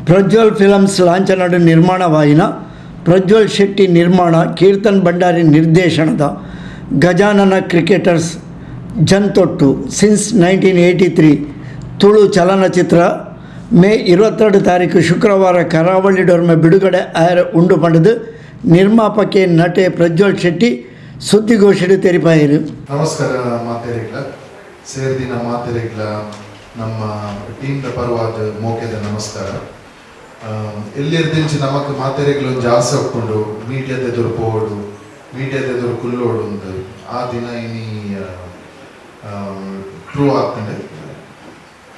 Prajwal films ಲಾಂಛನಡ್ ನಿರ್ಮಾಣವಾಯಿನ Prajwal Shetty ನಿರ್ಮಾಣ, ಕೀರ್ತನ್ ಭಂಡಾರಿ ನಿರ್ದೇಶನದ Gajanana cricketers ಜಂತೊಟ್ಟು since 1983 Tulu ಚಲನಚಿತ್ರ ಮೇ 22 ತಾರೀಕು ಶುಕ್ರವಾರ ಕರಾವಳಿಡೊರ್ಮೆ ಬಿಡುಗಡೆ ಆಯರ ಉಂಡು ಪಂಡದು ನಿರ್ಮಾಪಕೆ ನಟೆ ಪ್ರಜ್ವಲ್ ಶೆಟ್ಟಿ ಸುದ್ದಿಗೋಷ್ಠಿ ತೆರಿಪಾಯರು. ನಮಸ್ಕಾರ ಮಾತೆರೆಗ್ಲ. ಸೇರ್ದಿನ ಮಾತೆರೆಗ್ಲ ನಮ್ಮ ಟೀಮ್ದ ಪರವಾದ ಮೋಕೆದ ನಮಸ್ಕಾರ. ಎಲ್ಲಿರ್ದಿಂಚಿ ನಮಕ್ ಮಾತೆರೆಗ್ಲ ಒಂಜಿ ಆಸೆ ಉಪ್ಪುಂಡು, ಮೀಡಿಯಾದ ಎದುರು ಪೋಡು, ಮೀಡಿಯಾದ ಎದುರು ಕುಲ್ಲೋಡು ಉಂದು. ಆ ದಿನ ಇನಿ ಟ್ರೂ ಆಗ್ತದೆ.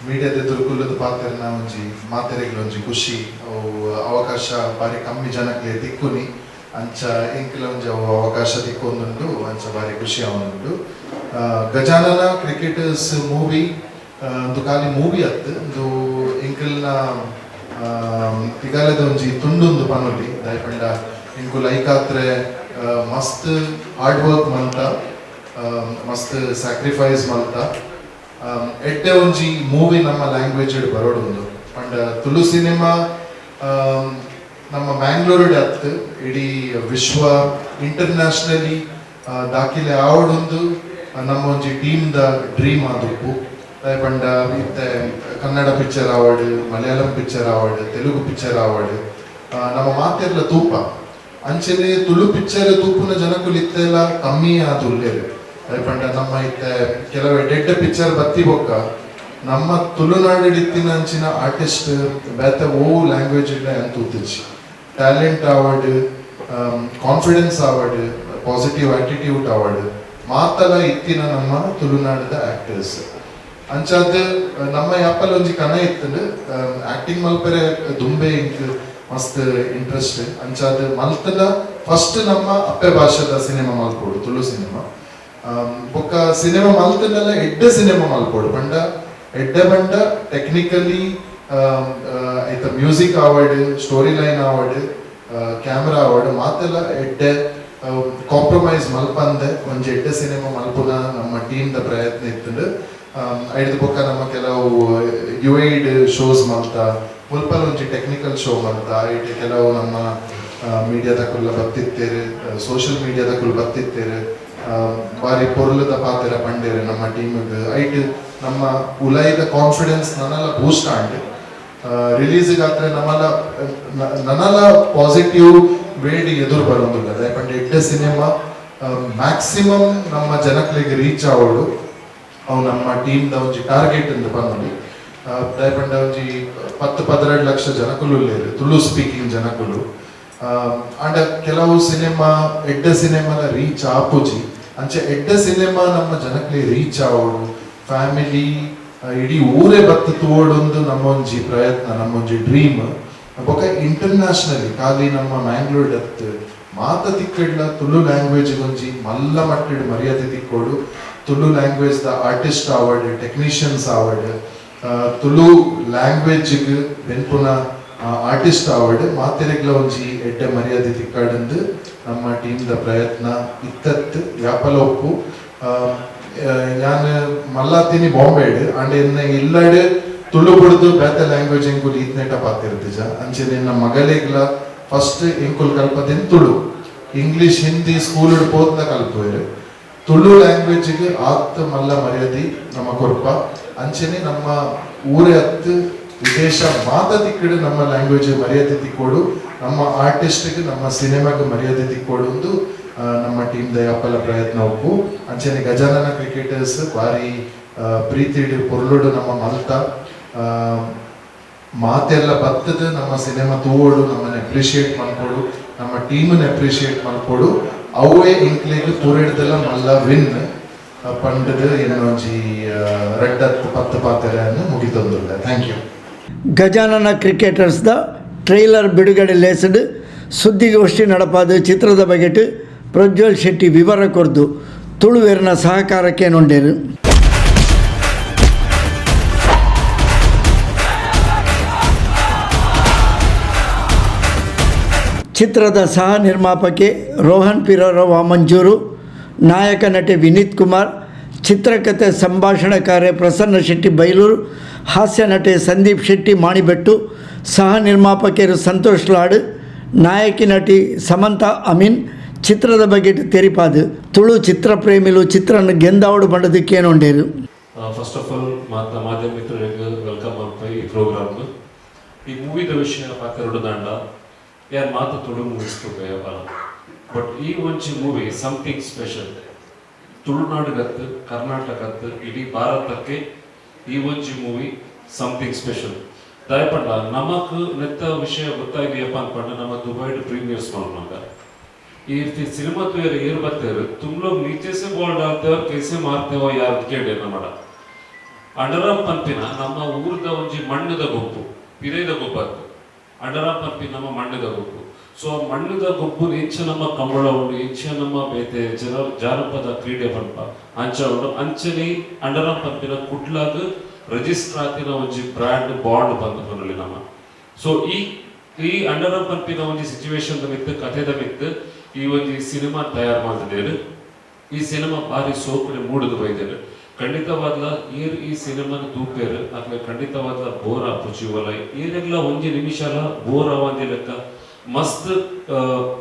ಮೀಡಿಯಾದ ಎದುರು ಕುಲ್ಲುದು ಪಾತೆರ್ನ ಒಂಜಿ ಮಾತೆರೆಗ್ಲ ಒಂಜಿ ಖುಷಿ. ಅವು ಅವಕಾಶ ಬಾರಿ ಕಮ್ಮಿ ಜನಕ್ಕೆ ತಿಕ್ಕುನಿ. ಅಂಚ ಎಂಕ್ಲ ಒಂಜಿ ಅವು ಅವಕಾಶ ತಿಕ್ಕೊಂದುಂಡು. ಅಂಚ ಬಾರಿ ಖುಷಿ ಆವೊಂದುಂಡು. ಗಜಾನನ ಕ್ರಿಕೆಟರ್ಸ್ ಮೂವಿ ಒಂದು ಖಾಲಿ ಮೂವಿ ಅತ್ತು, ಒಂದು ಎಂಕಲ್ನ ತಿಗಾಲದ ಒಂಜಿ ತುಂಡೊಂದು ಪನೊಲಿ. ದಾಯೆಪಂಡ ಎಂಕುಲು ಐಕಾತ್ರೆ ಮಸ್ತ್ ಹಾರ್ಡ್ ವರ್ಕ್ ಮಲ್ತ, ಮಸ್ತ್ ಸ್ಯಾಕ್ರಿಫೈಸ್ ಮಲ್ತ, ಎಡ್ಡೆ ಒಂಜಿ ಮೂವಿ ನಮ್ಮ ಲ್ಯಾಂಗ್ವೇಜ್ ಬರೋಡುಂದು ಪಂಡ ತುಳು ಸಿನಿಮಾ ನಮ್ಮ ಮ್ಯಾಂಗ್ಳೂರ್ ಅತ್ತು, ಇಡೀ ವಿಶ್ವ ಇಂಟರ್ನ್ಯಾಷನಲಿ ದಾಖಲೆ ಆವಡೊಂದು ನಮ್ಮ ಒಂಜಿ team the dream ಆದುಪ್ಪು. ಪಂಡ ಇತ್ತೆ ಕನ್ನಡ ಪಿಕ್ಚರ್ ಆವಡ್, ಮಲಯಾಳಂ ಪಿಕ್ಚರ್ ಆವಡ್, ತೆಲುಗು ಪಿಕ್ಚರ್ ಆವಡ್, ನಮ್ಮ ಮಾತೆರ್ಲ ತೂಪ. ಅಂಚನೆ ತುಳು ಪಿಕ್ಚರ್ ತೂಪುನ ಜನಕುಲು ಇತ್ತೆಲ್ಲ ಕಮ್ಮಿ ಆದ್ ಉಲ್ಲೆರ್. ಪಂಡ ನಮ್ಮ ಇತ್ತೆ ಕೆಲವು ಎಡ್ಡೆಡ್ಡೆ ಪಿಕ್ಚರ್ ಬತ್ತಿ ಬೊಕ್ಕ ನಮ್ಮ ತುಳುನಾಡು ಇತ್ತಿನ ಅಂಚಿನ ಆರ್ಟಿಸ್ಟ್ ಬೇತೆ ಓ ಲ್ಯಾಂಗ್ವೇಜ್ ಇಲ್ಲ ಅಂತ ತೂತಿಜಿ. ಟ್ಯಾಲೆಂಟ್ ಆವಡ್, ಕಾನ್ಫಿಡೆನ್ಸ್ ಆವಡ್, ಪಾಸಿಟಿವ್ ಆಟಿಟ್ಯೂಡ್ ಆವಡ್, ಮಾತಲ ಇತ್ತಿನ ನಮ್ಮ ತುಳುನಾಡದ ಆಕ್ಟರ್ಸ್. ಅಂಚಾದ್ ನಮ್ಮ ಯಾಪಲ್ ಒಂಜಿ ಕನ ಇತ್ತಂಡು. ಆಕ್ಟಿಂಗ್ ಮಲ್ಪೆರೆ ದುಂಬೆ ಇಂಕ್ ಮಸ್ತ್ ಇಂಟ್ರೆಸ್ಟ್. ಅಂಚಾದ್ ಮಲ್ತದ ಫಸ್ಟ್ ನಮ್ಮ ಅಪ್ಪೆ ಭಾಷೆದ ಸಿನಿಮಾ ಮಲ್ಪೋಡು, ತುಳು ಸಿನಿಮಾ. ಬೊಕ್ಕ ಸಿನಿಮಾ ಮಲ್ತಂಡಲ ಎಡ್ಡೆ ಸಿನಿಮಾ ಮಲ್ಪೋಡು. ಪಂಡ ಎಡ್ಡೆ ಪಂಡ ಟೆಕ್ನಿಕಲಿ ಐತ ಮ್ಯೂಸಿಕ್ ಆವಡ್, ಸ್ಟೋರಿ ಲೈನ್ ಆವಡ್, ಕ್ಯಾಮ್ರಾ ಆವಡ್, ಮಾತೆಲ್ಲ ಎಡ್ಡೆ, ಕಾಂಪ್ರಮೈಸ್ ಮಲ್ಪಂದೆ ಒಂಜಿ ಎಡ್ಡೆ ಸಿನಿಮಾ ಮಲ್ಪುನ ನಮ್ಮ ಟೀಮ್ ದ ಪ್ರಯತ್ನ ಇತ್ತಂಡು. ಐಡ್ದ್ ಬೊಕ್ಕ ನಮ್ಮ ಕೆಲವು ಯುಎಇಡ್ ಶೋಸ್ ಮಲ್ತ, ಮುಲ್ಪಲ್ ಒಂಜಿ ಟೆಕ್ನಿಕಲ್ ಶೋ ಮಲ್ತ. ಐಟ್ ಕೆಲವು ನಮ್ಮ ಮೀಡಿಯಾದಕುಲ್ಲ ಬತ್ತಿತ್ತೇರು, ಸೋಷಿಯಲ್ ಮೀಡಿಯಾದಕುಲು ಬತ್ತಿತ್ತೇರು. ಬಾರಿ ಪೊರ್ಲುದ ಪಾತೆರ ಪಂಡೇರು ನಮ್ಮ ಟೀಮಿಗ್. ಐಟ್ ನಮ್ಮ ಉಲೈದ ಕಾನ್ಫಿಡೆನ್ಸ್ ನನಲ ಬೂಸ್ಟ್ ಆಂಡ್. ರಿಲೀಸ್ ಆತ್ರೆ ನಮ್ಮಲ ನನಲ ಪಾಸಿಟಿವ್ ವೇಡ್ ಎದುರು ಬರೋದಿಲ್ಲ. ಯಾಕಂದ್ರೆ ಎಡ್ಡೆ ಸಿನಿಮಾ ಮ್ಯಾಕ್ಸಿಮಮ್ ನಮ್ಮ ಜನಕ್ಲೆಗ್ ರೀಚ್ ಆವೋಡು, ಅವು ನಮ್ಮ ಟೀಮ್ ದ ಒಂಜಿ ಟಾರ್ಗೆಟ್ ಅಂತ ಪನೊಲಿ. ದಾಯೆಪಂಡ ಒಂಜಿ 10-12 ಲಕ್ಷ ಜನಕುಲು ಉಲ್ಲೆರ್, ತುಳು ಸ್ಪೀಕಿಂಗ್ ಜನಕುಲು. ಆಂಡ ಕೆಲವು ಸಿನಿಮಾ, ಎಡ್ಡೆ ಸಿನಿಮಾದ ರೀಚ್ ಆಪುಜಿ. ಅಂಚೆ ಎಡ್ಡೆ ಸಿನಿಮಾ ನಮ್ಮ ಜನಕ್ಲೆ ರೀಚ್ ಆವೋಡು, ಫ್ಯಾಮಿಲಿ ಇಡೀ ಊರೇ ಬತ್ತು ತೂವೊಡೊಂದು ನಮ್ಮ ಒಂಜಿ ಪ್ರಯತ್ನ, ನಮ್ಮ ಒಂಜಿ ಡ್ರೀಮ್. ಬೊಕ ಇಂಟರ್ನ್ಯಾಷನಲಿ, ಖಾಲಿ ನಮ್ಮ ಮ್ಯಾಂಗ್ಳೂರ್ ಅತ್, ಮಾತ ತಿಕ್ಕಡ್ಲ ತುಳು ಲ್ಯಾಂಗ್ವೇಜ್ ಒಂಜಿ ಮಲ್ಲ ಮಟ್ಟಡ್ ಮರ್ಯಾದೆ ತಿಕ್ಕೋಡು. ತುಳು ಲ್ಯಾಂಗ್ವೇಜ್ ದ ಆರ್ಟಿಸ್ಟ್ ಆವಡ್, ಟೆಕ್ನಿಷಿಯನ್ಸ್ ಆವಡ್, ತುಳು ಲ್ಯಾಂಗ್ವೇಜ್ ಬೆನ್ಪುನ ಆರ್ಟಿಸ್ಟ್ ಆವಡ್, ಮಾತೆರೆಗ್ಲ ಒಂಜಿ ಎಡ್ಡೆ ಮರ್ಯಾದೆ ತಿಕ್ಕಾಡಂದು ನಮ್ಮ ಟೀಮ್ ದ ಪ್ರಯತ್ನ ಇತ್ತತ್, ಯಾಪಲ ಒಪ್ಪು. ಯಾನ್ ಮಲ್ಲಾತಿನಿ ಬಾಂಬೆಡ್. ಅಂಡ್ ಎನ್ನ ಇಲ್ಲಡ್ ತುಳು ಬುಡ್ದು ಬೇತೆ ಲ್ಯಾಂಗ್ವೇಜ್ ಎಂಕುಲು ಈತ್ನೇಟ ಪಾತಿರ್ತಿಜ. ಅಂಚೆ ನಿನ್ನ ಮಗಲೆಗ್ಲ ಫಸ್ಟ್ ಎಂಕುಲು ಕಲ್ಪದಿನ್ ತುಳು. ಇಂಗ್ಲಿಷ್, ಹಿಂದಿ ಸ್ಕೂಲ್ ಪೋತ್ನ ಕಲ್ಪುವೆರ್. ತುಳು ಲ್ಯಾಂಗ್ವೇಜ್ಗೆ ಆತ್ ಮಲ್ಲ ಮರ್ಯಾದೆ ನಮ್ಮ ಕೊರ್ಪ. ಅಂಚನೆ ನಮ್ಮ ಊರೇ ಅತ್ತು, ವಿದೇಶ ಮಾತ ತಿಕ್ಕಡು ನಮ್ಮ ಲ್ಯಾಂಗ್ವೇಜ್ ಮರ್ಯಾದೆ ತಿಕ್ಕೋಡು, ನಮ್ಮ ಆರ್ಟಿಸ್ಟ್ಗೆ ನಮ್ಮ ಸಿನಿಮಾಗೆ ಮರ್ಯಾದೆ ತಿಕ್ಕೋಡು ಒಂದು ನಮ್ಮ ಟೀಮ್ the ಯಾಪಲ ಪ್ರಯತ್ನ ಒಪ್ಪು. ಅಂಚನೆ ಗಜಾನನ ಕ್ರಿಕೆಟರ್ಸ್ ಬಾರಿ ಪ್ರೀತಿಡ್ ಪೊರ್ಲುಡು ನಮ್ಮ ಮಲ್ತ. ಮಾತೆಲ್ಲ ಬತ್ತದ ನಮ್ಮ ಸಿನಿಮಾ ತೂವೋಡು, ನಮ್ಮನ್ನ ಅಪ್ರಿಶಿಯೇಟ್ ಮಲ್ಪೋಡು, ನಮ್ಮ ಟೀಮನ್ನ ಅಪ್ರಿಶಿಯೇಟ್ ಮಲ್ಪೋಡು. ಅವೇ ಎಂಕ್ಲೆಗ್ ಪೂರೆಡ್ದೆಲ್ಲ ಮಲ್ಲ ವಿನ್ ಪಂಡದು ಎನ್ನೊಂಜಿ ರಡ್ಡತ್ತು ಪತ್ತು ಪಾತೆರನ್ನು ಮುಗಿತೊಂದುಲ್ಲ. Thank you. Gajanana ಕ್ರಿಕೆಟರ್ಸ್ದ trailer ಬಿಡುಗಡೆ ಲೇಸ್ಡ್ ಸುದ್ದಿಗೋಷ್ಠಿ ನಡಪಾದ ಚಿತ್ರದ ಬಗೆಟ್ ಪ್ರಜ್ವಲ್ ಶೆಟ್ಟಿ ವಿವರ ಕೊರ್ದು ತುಳುವೆರ್ನ ಸಹಕಾರಕ್ಕೆ ನೊಂಡೇರು. ಚಿತ್ರದ ಸಹ ನಿರ್ಮಾಪಕಿ ರೋಹನ್ ಪಿರೋರ ವಾಮಂಜೂರು, ನಾಯಕ ನಟಿ ವಿನೀತ್ ಕುಮಾರ್, ಚಿತ್ರಕಥೆ ಸಂಭಾಷಣೆಕಾರೆ ಪ್ರಸನ್ನ ಶೆಟ್ಟಿ ಬೈಲೂರು, ಹಾಸ್ಯ ನಟಿ ಸಂದೀಪ್ ಶೆಟ್ಟಿ ಮಾಣಿಬೆಟ್ಟು, ಸಹ ನಿರ್ಮಾಪಕರು ಸಂತೋಷ್ ಲಾಡ್, ನಾಯಕಿ ನಟಿ ಸಮಂತಾ ಅಮೀನ್ ಚಿತ್ರದ ಬಗ್ಗೆ ತೆರಿಪಾದು ತುಳು ಚಿತ್ರ ಪ್ರೇಮಿಲು ಚಿತ್ರನ ಗೆಂದಾವಡು ಪಂಡದು ಕೇನೊಂಡೇರು. ಫಸ್ಟ್ ಆಫ್ ಆಲ್, ಮಾತ ಮಾಧ್ಯಮ ಮಿತ್ರರಿಗೆ welcome ಮಲ್ಪೆ ಈ ಪ್ರೋಗ್ರಾಮ್. ಈ ಮೂವಿದ ವಿಷಯ ಪಾತೆರೊಡು ದಾಂಡ, ಯಾನ್ ಮಾತ ತುಳು ಮೂವೀಸ್ ತೂಪೆ, ಬಟ್ ಈ ಒಂಜಿ ಮೂವಿ ಸಮಥಿಂಗ್ ಸ್ಪೆಷಲ್. ತುಳುನಾಡುಗತ್ತು, ಕರ್ನಾಟಕತ್ತು, ಇಡೀ ಭಾರತಕ್ಕೆ ಈ ಒಂಜಿ ಮೂವಿ ಸಮಥಿಂಗ್ ಸ್ಪೆಷಲ್. ದಾಯೆಪಂಡ ನಮಕ್ ನೆತ್ತ ವಿಷಯ ಗೊತ್ತಾಗಿಯಪ್ಪ ಅನ್ಪಂಡ ನಮ್ಮ ದುಬೈಡ್ ಪ್ರೀಮಿಯರ್ಸ್ ಮಲ್ಪುನಗ ಈ ಸಿನಿಮಾ ತೂಯರೆ ಏರ್ ಬರ್ತಾರೆ, "तुम लोग नीचे से बॉल डालते हो, कैसे मारते हो यार?" ಕೇಳಿ. ನಮ್ಮಡ ಅಂಡರಾಮ್ ಪನ್ಪಿನ ನಮ್ಮ ಊರ್ದ ಒಂಜಿ ಮಣ್ಣದ ಗೊಬ್ಬು, ಪಿರೈದ ಗೊಬ್ಬತ್ತು. ಅಂಡರಾಮ್ ಪನ್ಪಿ ನಮ್ಮ ಮಣ್ಣದ ಗೊಬ್ಬು. ಸೊ ಆ ಮಣ್ಣದ ಗೊಬ್ಬು ಎಂಚ ನಮ್ಮ ಕಂಬಳ ಉಂಡು, ಎಂಚ ನಮ್ಮ ಬೇತೆ ಜನ ಜಾನಪದ ಕ್ರೀಡೆ ಪನ್ಪ ಅಂಚ ಉಂಡು, ಅಂಚನೆ ಅಂಡರಾಮ್ ಪನ್ಪಿನ ಕುಡ್ಲಾಗ್ ರಿಜಿಸ್ಟರ್ ಆತಿನ ಒಂಜಿ ಬ್ರ್ಯಾಂಡ್ ಬಾಂಡ್ ಬಂದು ಪನೊಲಿ ನಮ್ಮ. ಸೊ ಈ ಈ ಅಂಡರಾಮ್ ಪನ್ಪಿನ ಒಂಜಿ ಸಿಚುವೇಶನ್ ಮಿತ್ತು, ಕಥೆದ ಮಿತ್ತು ಈ ಒಂಜಿ ಸಿನಿಮಾ ತಯಾರು ಮಾಡ್ತಿದ್ದೇವೆ. ಈ ಸಿನಿಮಾ ಭಾರಿ ಸೋಕುಡೆ ಮೂಡುದು ಬೈದೇರು. ಖಂಡಿತವಾದ್ಲ ಏರ್ ಈ ಸಿನಿಮಾನ ತೂಪೇರು, ಅಕ್ಲೆ ಖಂಡಿತವಾದ್ಲ ಬೋರ್ ಆಪುಜಿ. ಒಲ ಏರೆಗ್ಲ ಒಂಜಿ ನಿಮಿಷಲ ಬೋರ್ ಆವಂದಿ ಲೆಕ್ಕ, ಮಸ್ತ್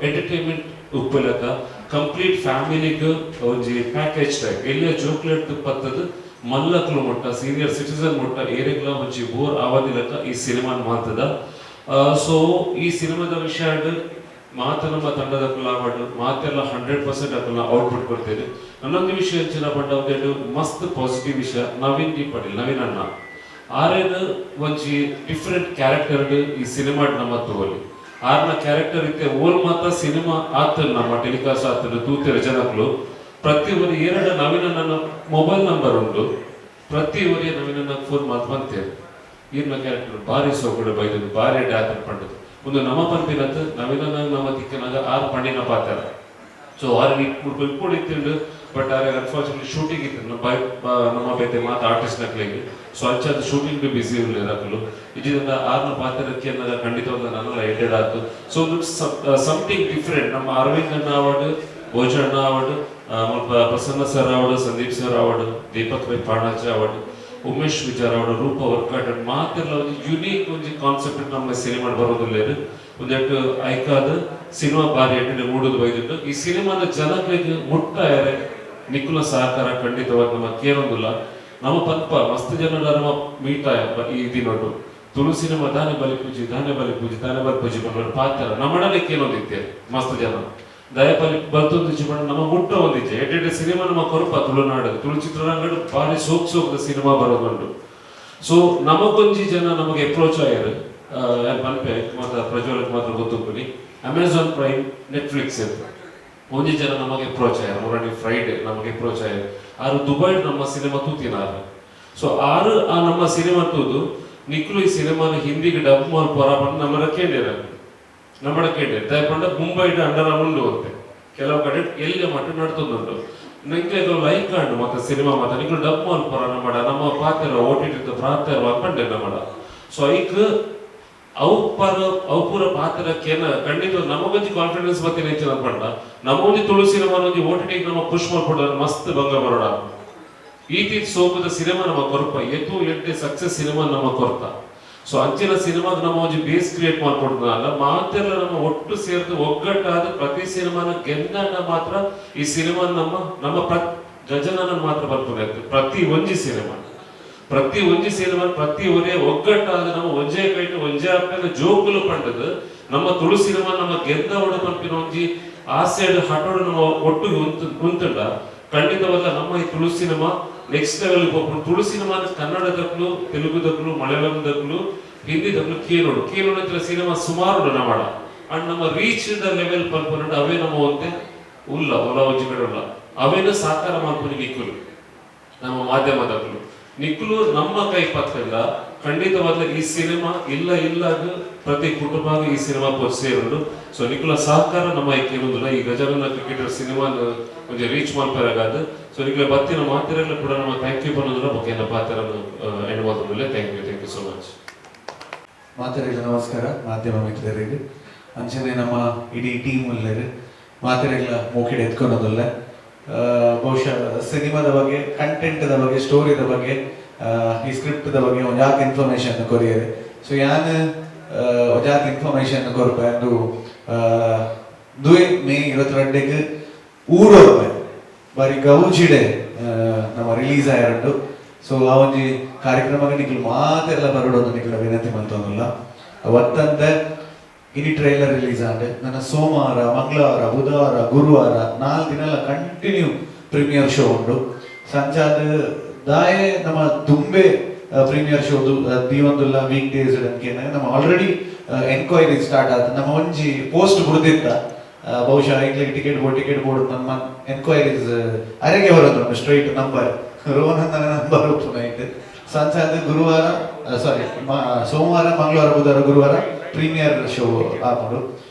ಎಂಟರ್ಟೈನ್ಮೆಂಟ್ ಉಪ್ಪು ಲೆಕ್ಕ, ಕಂಪ್ಲೀಟ್ ಫ್ಯಾಮಿಲಿಗ್ ಒಂಜಿ ಪ್ಯಾಕೇಜ್ ಟೈಪ್. ಎಲ್ಲಿಯ ಜೋಕ್ಲೆಟ್ ಪತ್ತದು ಮಲ್ಲಕ್ಲು ಮುಟ್ಟ, ಸೀನಿಯರ್ ಸಿಟಿಸನ್ ಮುಟ್ಟ ಏರೆಗ್ಲ ಒಂಜಿ ಬೋರ್ ಆವಂದಿ ಲೆಕ್ಕ ಈ ಸಿನಿಮಾನ್ ಮಾತದ. ಸೊ ಈ ಸಿನಿಮಾದ ವಿಷಯ ಮಾತ ನಮ್ಮ ತಂಡದ ಆವಡ್ ಮಾತೆಲ್ಲ 100% ಅಕಲ್ನ ಔಟ್ಪುಟ್ ಕೊಡ್ತೇನೆ. ನನ್ನೊಂದು ವಿಷಯ ಹೆಚ್ಚಿನ ಪಂಡ ಒಂದೆರಡು ಮಸ್ತ್ ಪಾಸಿಟಿವ್ ವಿಷಯ, ನವೀನ್ ಡಿ ಪಾಟೀಲ್, ನವೀನ್ ಅಣ್ಣ ಆರೇನು ಒಂಜಿ ಡಿಫ್ರೆಂಟ್ ಕ್ಯಾರೆಕ್ಟರ್ ಈ ಸಿನಿಮಾ ನಮ್ಮ ತೂವಲಿ. ಆರ್ನ ಕ್ಯಾರೆಕ್ಟರ್ ಇತ್ತೆ ಓಲ್ ಮಾತ ಸಿನಿಮಾ ಆತ ನಮ್ಮ ಟೆಲಿಕಾಸ್ಟ್ ಆತನ ತೂತೆರ ಜನಕ್ಲು ಪ್ರತಿ ಒರಿ ಎರಡು ನವೀನ ನನ್ನ ಮೊಬೈಲ್ ನಂಬರ್ ಉಂಟು, ಪ್ರತಿ ಒರಿ ನವೀನ ಫೋನ್ ಮಾತು ಬಂತೇವೆ, ಈರ್ನ ಕ್ಯಾರೆಕ್ಟರ್ ಬಾರಿ ಸೋಕುಡು ಬೈದದು, ಬಾರಿ ಡ್ಯಾತನ್ ಪಂಡದು. ಒಂದು ನಮ್ಮ ಪನ್ಪಿನತ್ ನವೀನ ನಮ್ಮ ತಿಕ್ಕನಾಗ ಆರ್ ಪಂಡಿನ ಪಾತ್ರ. ಸೊ ಆರ್ ಇಪ್ಪುಡು ಇತ್ತಿಂಡು, ಬಟ್ ಆರ್ ಅನ್ಫಾರ್ಚುನೇಟ್ಲಿ ಶೂಟಿಂಗ್ ಇತ್ತು ನಮ್ಮ ಬೈ ನಮ್ಮ ಬೇತೆ ಮಾತ ಆರ್ಟಿಸ್ಟ್ ನಕ್ಲೆಗ್. ಸೊ ಅಂಚಾದ ಶೂಟಿಂಗ್ ಬಿಸಿ ಇರಲಿಲ್ಲ. ಇಜಿದಿಂದ ಆರ್ನ ಪಾತ್ರಕ್ಕೆ ಖಂಡಿತವಾದ ನನ್ನೆಲ್ಲ ಎಡೆಡ್ ಆತು. ಸೊ ಒಂದು ಸಮಥಿಂಗ್ ಡಿಫ್ರೆಂಟ್. ನಮ್ಮ ಅರವಿಂದ್ ಅಣ್ಣ ಆವಡ್, ಭೋಜಣ್ಣ ಆವಡ್, ಪ್ರಸನ್ನ ಸರ್ ಆವಡ್, ಸಂದೀಪ್ ಸರ್ ಆವಡ್, ದೀಪಕ್ ರೈ ಪಾಣಾಜೆ ಆವಡ್, ಉಮೇಶ್ ವಿಚಾರ ಆವಡ್, ರೂಪ ವರ್ಕಾಟ್ ಮಾತೆಲ್ಲ ಒಂದು ಯುನೀಕ್ ಒಂಜಿ ಕಾನ್ಸೆಪ್ಟ್ ನಮ್ಮ ಸಿನಿಮಾ ಬರೋದಿಲ್ಲ. ಒಂದೆಟ್ಟು ಐಕಾದ ಸಿನಿಮಾ ಬಾರಿ ಎಡ್ಡೆ ಮೂಡುದು ಬೈದುಂಡು. ಈ ಸಿನಿಮಾದ ಜನಗಳಿಗೆ ಮುಟ್ಟಾಯರೆ ನಿಕುಲ ಸಹಕಾರ ಖಂಡಿತವಾಗಿ ನಮ್ಮ ಕೇರೊಂದಿಲ್ಲ. ನಮ್ಮ ಪನ್ಪ ಮಸ್ತ್ ಜನರ ನಮ್ಮ ಮೀಟ್ ಆಯ ಈ ದಿನೊಟ್ಟು, ತುಳು ಸಿನಿಮಾ ದಾನೆ ಬಲಿ ಪೂಜಿ, ದಾನೆ ಬಲಿ ಪೂಜಿ, ದಾನೆ ಬಲಿ ಪೂಜಿ ಪನ್ಪುನ ಪಾತ್ರ ನಮ್ಮಡನೆ ಕೇನೊಂದಿತ್ತೆ. ಮಸ್ತ್ ಜನ ದಯಪಾಲಿ ಬರ್ತೊಂದಿಜ್ಜಿ ಪಂಡ ನಮ್ಮ ಮುಟ್ಟ ಒಂದಿಜ್ಜಿ. ಎಡ್ಡೆ ಸಿನಿಮಾ ನಮ್ಮ ಕೊರಪ ತುಳುನಾಡು, ತುಳು ಚಿತ್ರರಂಗಡ್ ಬಾರಿ ಸೋಕ್ ಸೋಕ್ದ ಸಿನಿಮಾ ಬರೋದುಂಡು. ಸೊ ನಮಗೊಂಜಿ ಜನ ನಮಗೆ ಅಪ್ರೋಚ್ ಆಯರ್, ಯಾರು ಪನ್ಪೆ ಮಾತ್ರ ಪ್ರಜ್ವಲಕ್ಕೆ ಮಾತ್ರ ಗೊತ್ತುಪ್ಪುನಿ, ಅಮೆಝಾನ್ ಪ್ರೈಮ್, ನೆಟ್ಫ್ಲಿಕ್ಸ್ ಇತ್ತು. ಒಂಜಿ ಜನ ನಮಗೆ ಅಪ್ರೋಚ್ ಆಯರ್, ಮುರಣಿ ಫ್ರೈಡೆ ನಮಗೆ ಅಪ್ರೋಚ್ ಆಯರ್. ಆರು ದುಬೈ ನಮ್ಮ ಸಿನಿಮಾ ತೂತಿನಾರು. ಸೊ ಆರು ಆ ನಮ್ಮ ಸಿನಿಮಾ ತೂದು, ನಿಕ್ಲು ಈ ಸಿನಿಮಾನ ಹಿಂದಿಗೆ ಡಬ್ ಮಲ್ಪೊರ ಪಂಡ ನಮ್ಮಡ ಕೇಂದಿರ, ನಮ್ಮಡ ಕೇಂದಿರ. ದಯಪಂಡ ಮುಂಬೈಡ್ ಅಂಡರ್ ಉಂಡು ಅಂತೆ, ಕೆಲವು ಕಡೆ ಎಲ್ಲಿ ಮಟ್ಟ ನಡ್ತೊಂದುಂಟು. ನಿಂಗೆ ಅದು ಲೈಕ್ ಆಂಡು ಮತ್ತೆ ಸಿನಿಮಾ ಮತ್ತೆ ನಿಕ್ಲು ಡಬ್ ಮಲ್ಪೊರ ನಮ್ಮಡ, ನಮ್ಮ ಪಾತೆರ ಓಟಿಟಿ ಪ್ರಾಂತ್ಯ ಪಂಡೆ ನಮ್ಮಡ. ಸೊ ಐಕ್ ಅವು ಪರ ಅವು ಪೂರ ಪಾತ್ರ ಕೇನ ಖಂಡಿತ ನಮಗೊಂಜಿ ಕಾನ್ಫಿಡೆನ್ಸ್ ಬತ್ತಿನ ಹೆಚ್ಚಿನ ಪಂಡ, ನಮಗೊಂಜಿ ತುಳು ಸಿನಿಮಾ ಒಂಜಿ ಓಟಿಟಿ ನಮ್ಮ ಪುಷ್ ಮಲ್ಪೊಡ ಮಸ್ತ್ ಬಂಗ ಬರೋಡ. ಈತಿ ಸೋಪದ ಸಿನಿಮಾ ನಮ್ಮ ಕೊರಪ ಎತ್ತು ಎಡ್ಡೆ ಸಕ್ಸಸ್ ಸಿನಿಮಾ ನಮ್ಮ ಕೊರ್ತ. ಸೊ ಅಂಚಿನ ಸಿನಿಮಾಗ ನಮ್ಮ ಒಂಜಿ ಬೇಸ್ ಕ್ರಿಯೇಟ್ ಮಾಡ್ಕೊಡ್ದಲ್ಲ, ಮಾತೆಲ್ಲ ನಮ್ಮ ಒಟ್ಟು ಸೇರ್ದು ಒಗ್ಗಟ್ಟಾದ ಪ್ರತಿ ಸಿನಿಮಾನ ಗೆದ್ದಾಗ ಮಾತ್ರ ಈ ಸಿನಿಮಾ ನಮ್ಮ ನಮ್ಮ ಗಜನನ ಮಾತ್ರ ಬರ್ಪುನೆ. ಪ್ರತಿ ಒಂಜಿ ಸಿನಿಮಾ, ಪ್ರತಿ ಒಂಜಿ ಸಿನಿಮಾ, ಪ್ರತಿ ಒರೇ ಒಗ್ಗಟ್ಟಾದ ನಮ್ಮ ಒಂಜೇ ಕೈಟ್ ಒಂಜೇ ಅಪ್ಪನ ಜೋಕುಲು ಪಂಡದು ನಮ್ಮ ತುಳು ಸಿನಿಮಾ ನಮ್ಮ ಗೆದ್ದ ಒಡ ಪನ್ಪಿನ ಒಂಜಿ ಆಸೆಡ್ ಹಟೋಡು ನಮ್ಮ ಒಟ್ಟು ಉಂತುಂಡ ಖಂಡಿತವಾದ ನಮ್ಮ ಈ ತುಳು ಸಿನಿಮಾ ನೆಕ್ಸ್ಟ್ ಲೆವೆಲ್ ಹೋಗ್ಕೊಂಡು ತುಳು ಸಿನಿಮಾ ಕನ್ನಡದಕ್ಲು, ತೆಲುಗುದಕ್ಲು, ಮಲಯಾಳಂದಕ್ಲು, ಹಿಂದಿದಕ್ಲು ಕೇನೋಡು ಕೇನೋಡು ಇತರ ಸಿನಿಮಾ ಸುಮಾರು ನಮ್ಮಡ. ಅಂಡ್ ನಮ್ಮ ರೀಚ್ the level ಪನ್ಪುನಂಡ ಅವೇ ನಮ್ಮ ಒಂತೆ ಉಲ್ಲ ಒಲ ಒಂಜಿ ಕಡೆ ಉಲ್ಲ. ಅವೇನು ಸಾಕಾರ ಮಲ್ಪುನಿ ನಿಕ್ಕುಲು, ನಮ್ಮ ಮಾಧ್ಯಮದಕ್ಲು. ನಿಕ್ಕುಲು ನಮ್ಮ ಕೈ ಪತ್ತಂಡ ಖಂಡಿತವಾದ ಈ ಸಿನಿಮಾ ಇಲ್ಲ ಇಲ್ಲಾಗ ಪ್ರತಿ ಕುಟುಂಬ ಈ ಸಿನಿಮಾ ಸೇರುಂಡು. ಸೊ ನಿಕುಲ ಸಹಕಾರ ನಮ್ಮ ಐಕೆ ಈ ಗಜಾನನ ಕ್ರಿಕೆಟರ್ ಸಿನಿಮಾ ಒಂಜಿ ರೀಚ್ ಮಲ್ಪೆರಗಾದ್. ಸೊ ನಿಕುಲ ಬತ್ತಿನ ಮಾತೆರೆಗ್ಲ ಕೂಡ ನಮ್ಮ thank you ಪನ್ನೊಂದುಲ್ಲ. ಬೊಕ್ಕ ಎನ್ನ ಪಾತೆರ ಎಂಡ್ ಮಲ್ತೊಂದುಲ್ಲೆ. Thank you, thank you so much. ಮಾತೆರೆಗ್ಲ ನಮಸ್ಕಾರ. ಮಾಧ್ಯಮ ಮಿತ್ರರಿಗೆ, ಅಂಚನೆ ನಮ್ಮ ಇಡೀ ಟೀಮ್ ಉಲ್ಲೆರ್, ಮಾತೆರೆಗ್ಲ ಮೋಕಿಡ್ ಎತ್ಕೊಳೋದಿಲ್ಲ. ಬಹುಶಃ ಸಿನಿಮಾದ ಬಗ್ಗೆ, ಕಂಟೆಂಟ್ದ ಬಗ್ಗೆ, ಸ್ಟೋರಿದ ಬಗ್ಗೆ, ಈ ಸ್ಕ್ರಿಪ್ಟ್ದ ಬಗ್ಗೆ ಒಂದು ಯಾಕೆ ಇನ್ಫಾರ್ಮೇಶನ್ ಕೊರಿಯರ್. ಸೊ ಯಾನ್ ಜಾತಿ ಇನ್ಫಾರ್ಮೇಶನ್ ಕೊರ್ಪೆ. ಅದು ದುವೆ ಮೇ 22ಗ್ ಊರೊರ್ಮೆ ಬಾರಿ ಗೌಜಿಡೆ ನಮ್ಮ ರಿಲೀಸ್ ಆಯರುಂಡು. ಸೊ ಆ ಒಂಜಿ ಕಾರ್ಯಕ್ರಮಕ್ಕೆ ನಿಕ್ಲು ಮಾತೆಲ್ಲ ಬರಡೋದು ನಿಕ್ಲ ವಿನಂತಿ ಮಲ್ತೊಂದುಲ್ಲ. ಒತ್ತಂದೆ ಇನಿ ಟ್ರೈಲರ್ ರಿಲೀಸ್ ಆಂಡ್. ನನ್ನ ಸೋಮವಾರ, ಮಂಗಳವಾರ, ಬುಧವಾರ, ಗುರುವಾರ 4 ದಿನಲ continue premiere show ಉಂಡು. ಸಂಜಾದ ದಾಯೆ ನಮ್ಮ ದುಂಬೆ ಪ್ರೀಮಿಯರ್ ಶೋ ದೀವೊಂದುಲ್ಲ ವೀಕ್ ಡೇಸ್ ನಮ್ಮ already enquiry start ಆತ. ನಮ್ಮ ಒಂಜಿ ಪೋಸ್ಟ್ ಬುಡ್ದಿತ್ತ, ಬಹುಶಃ ಎಂಕ್ಲೆಗ್ ticket board, ticket board ನಮ್ಮ ಎನ್ಕ್ವೈರೀಸ್ ಅರೆಗೆ ಬರೋದು. ಸ್ಟ್ರೈಟ್ ನಂಬರ್, ರೋಹನ್ ನಂಬರ್ ಉಪ್ಪುನೈಟ್. ಸಂಜಾದ ಗುರುವಾರ, ಸಾರಿ, ಸೋಮವಾರ, ಮಂಗಳವಾರ, ಬುಧವಾರ, ಗುರುವಾರ ಪ್ರೀಮಿಯರ್ ಶೋ ಆಪುಂಡು.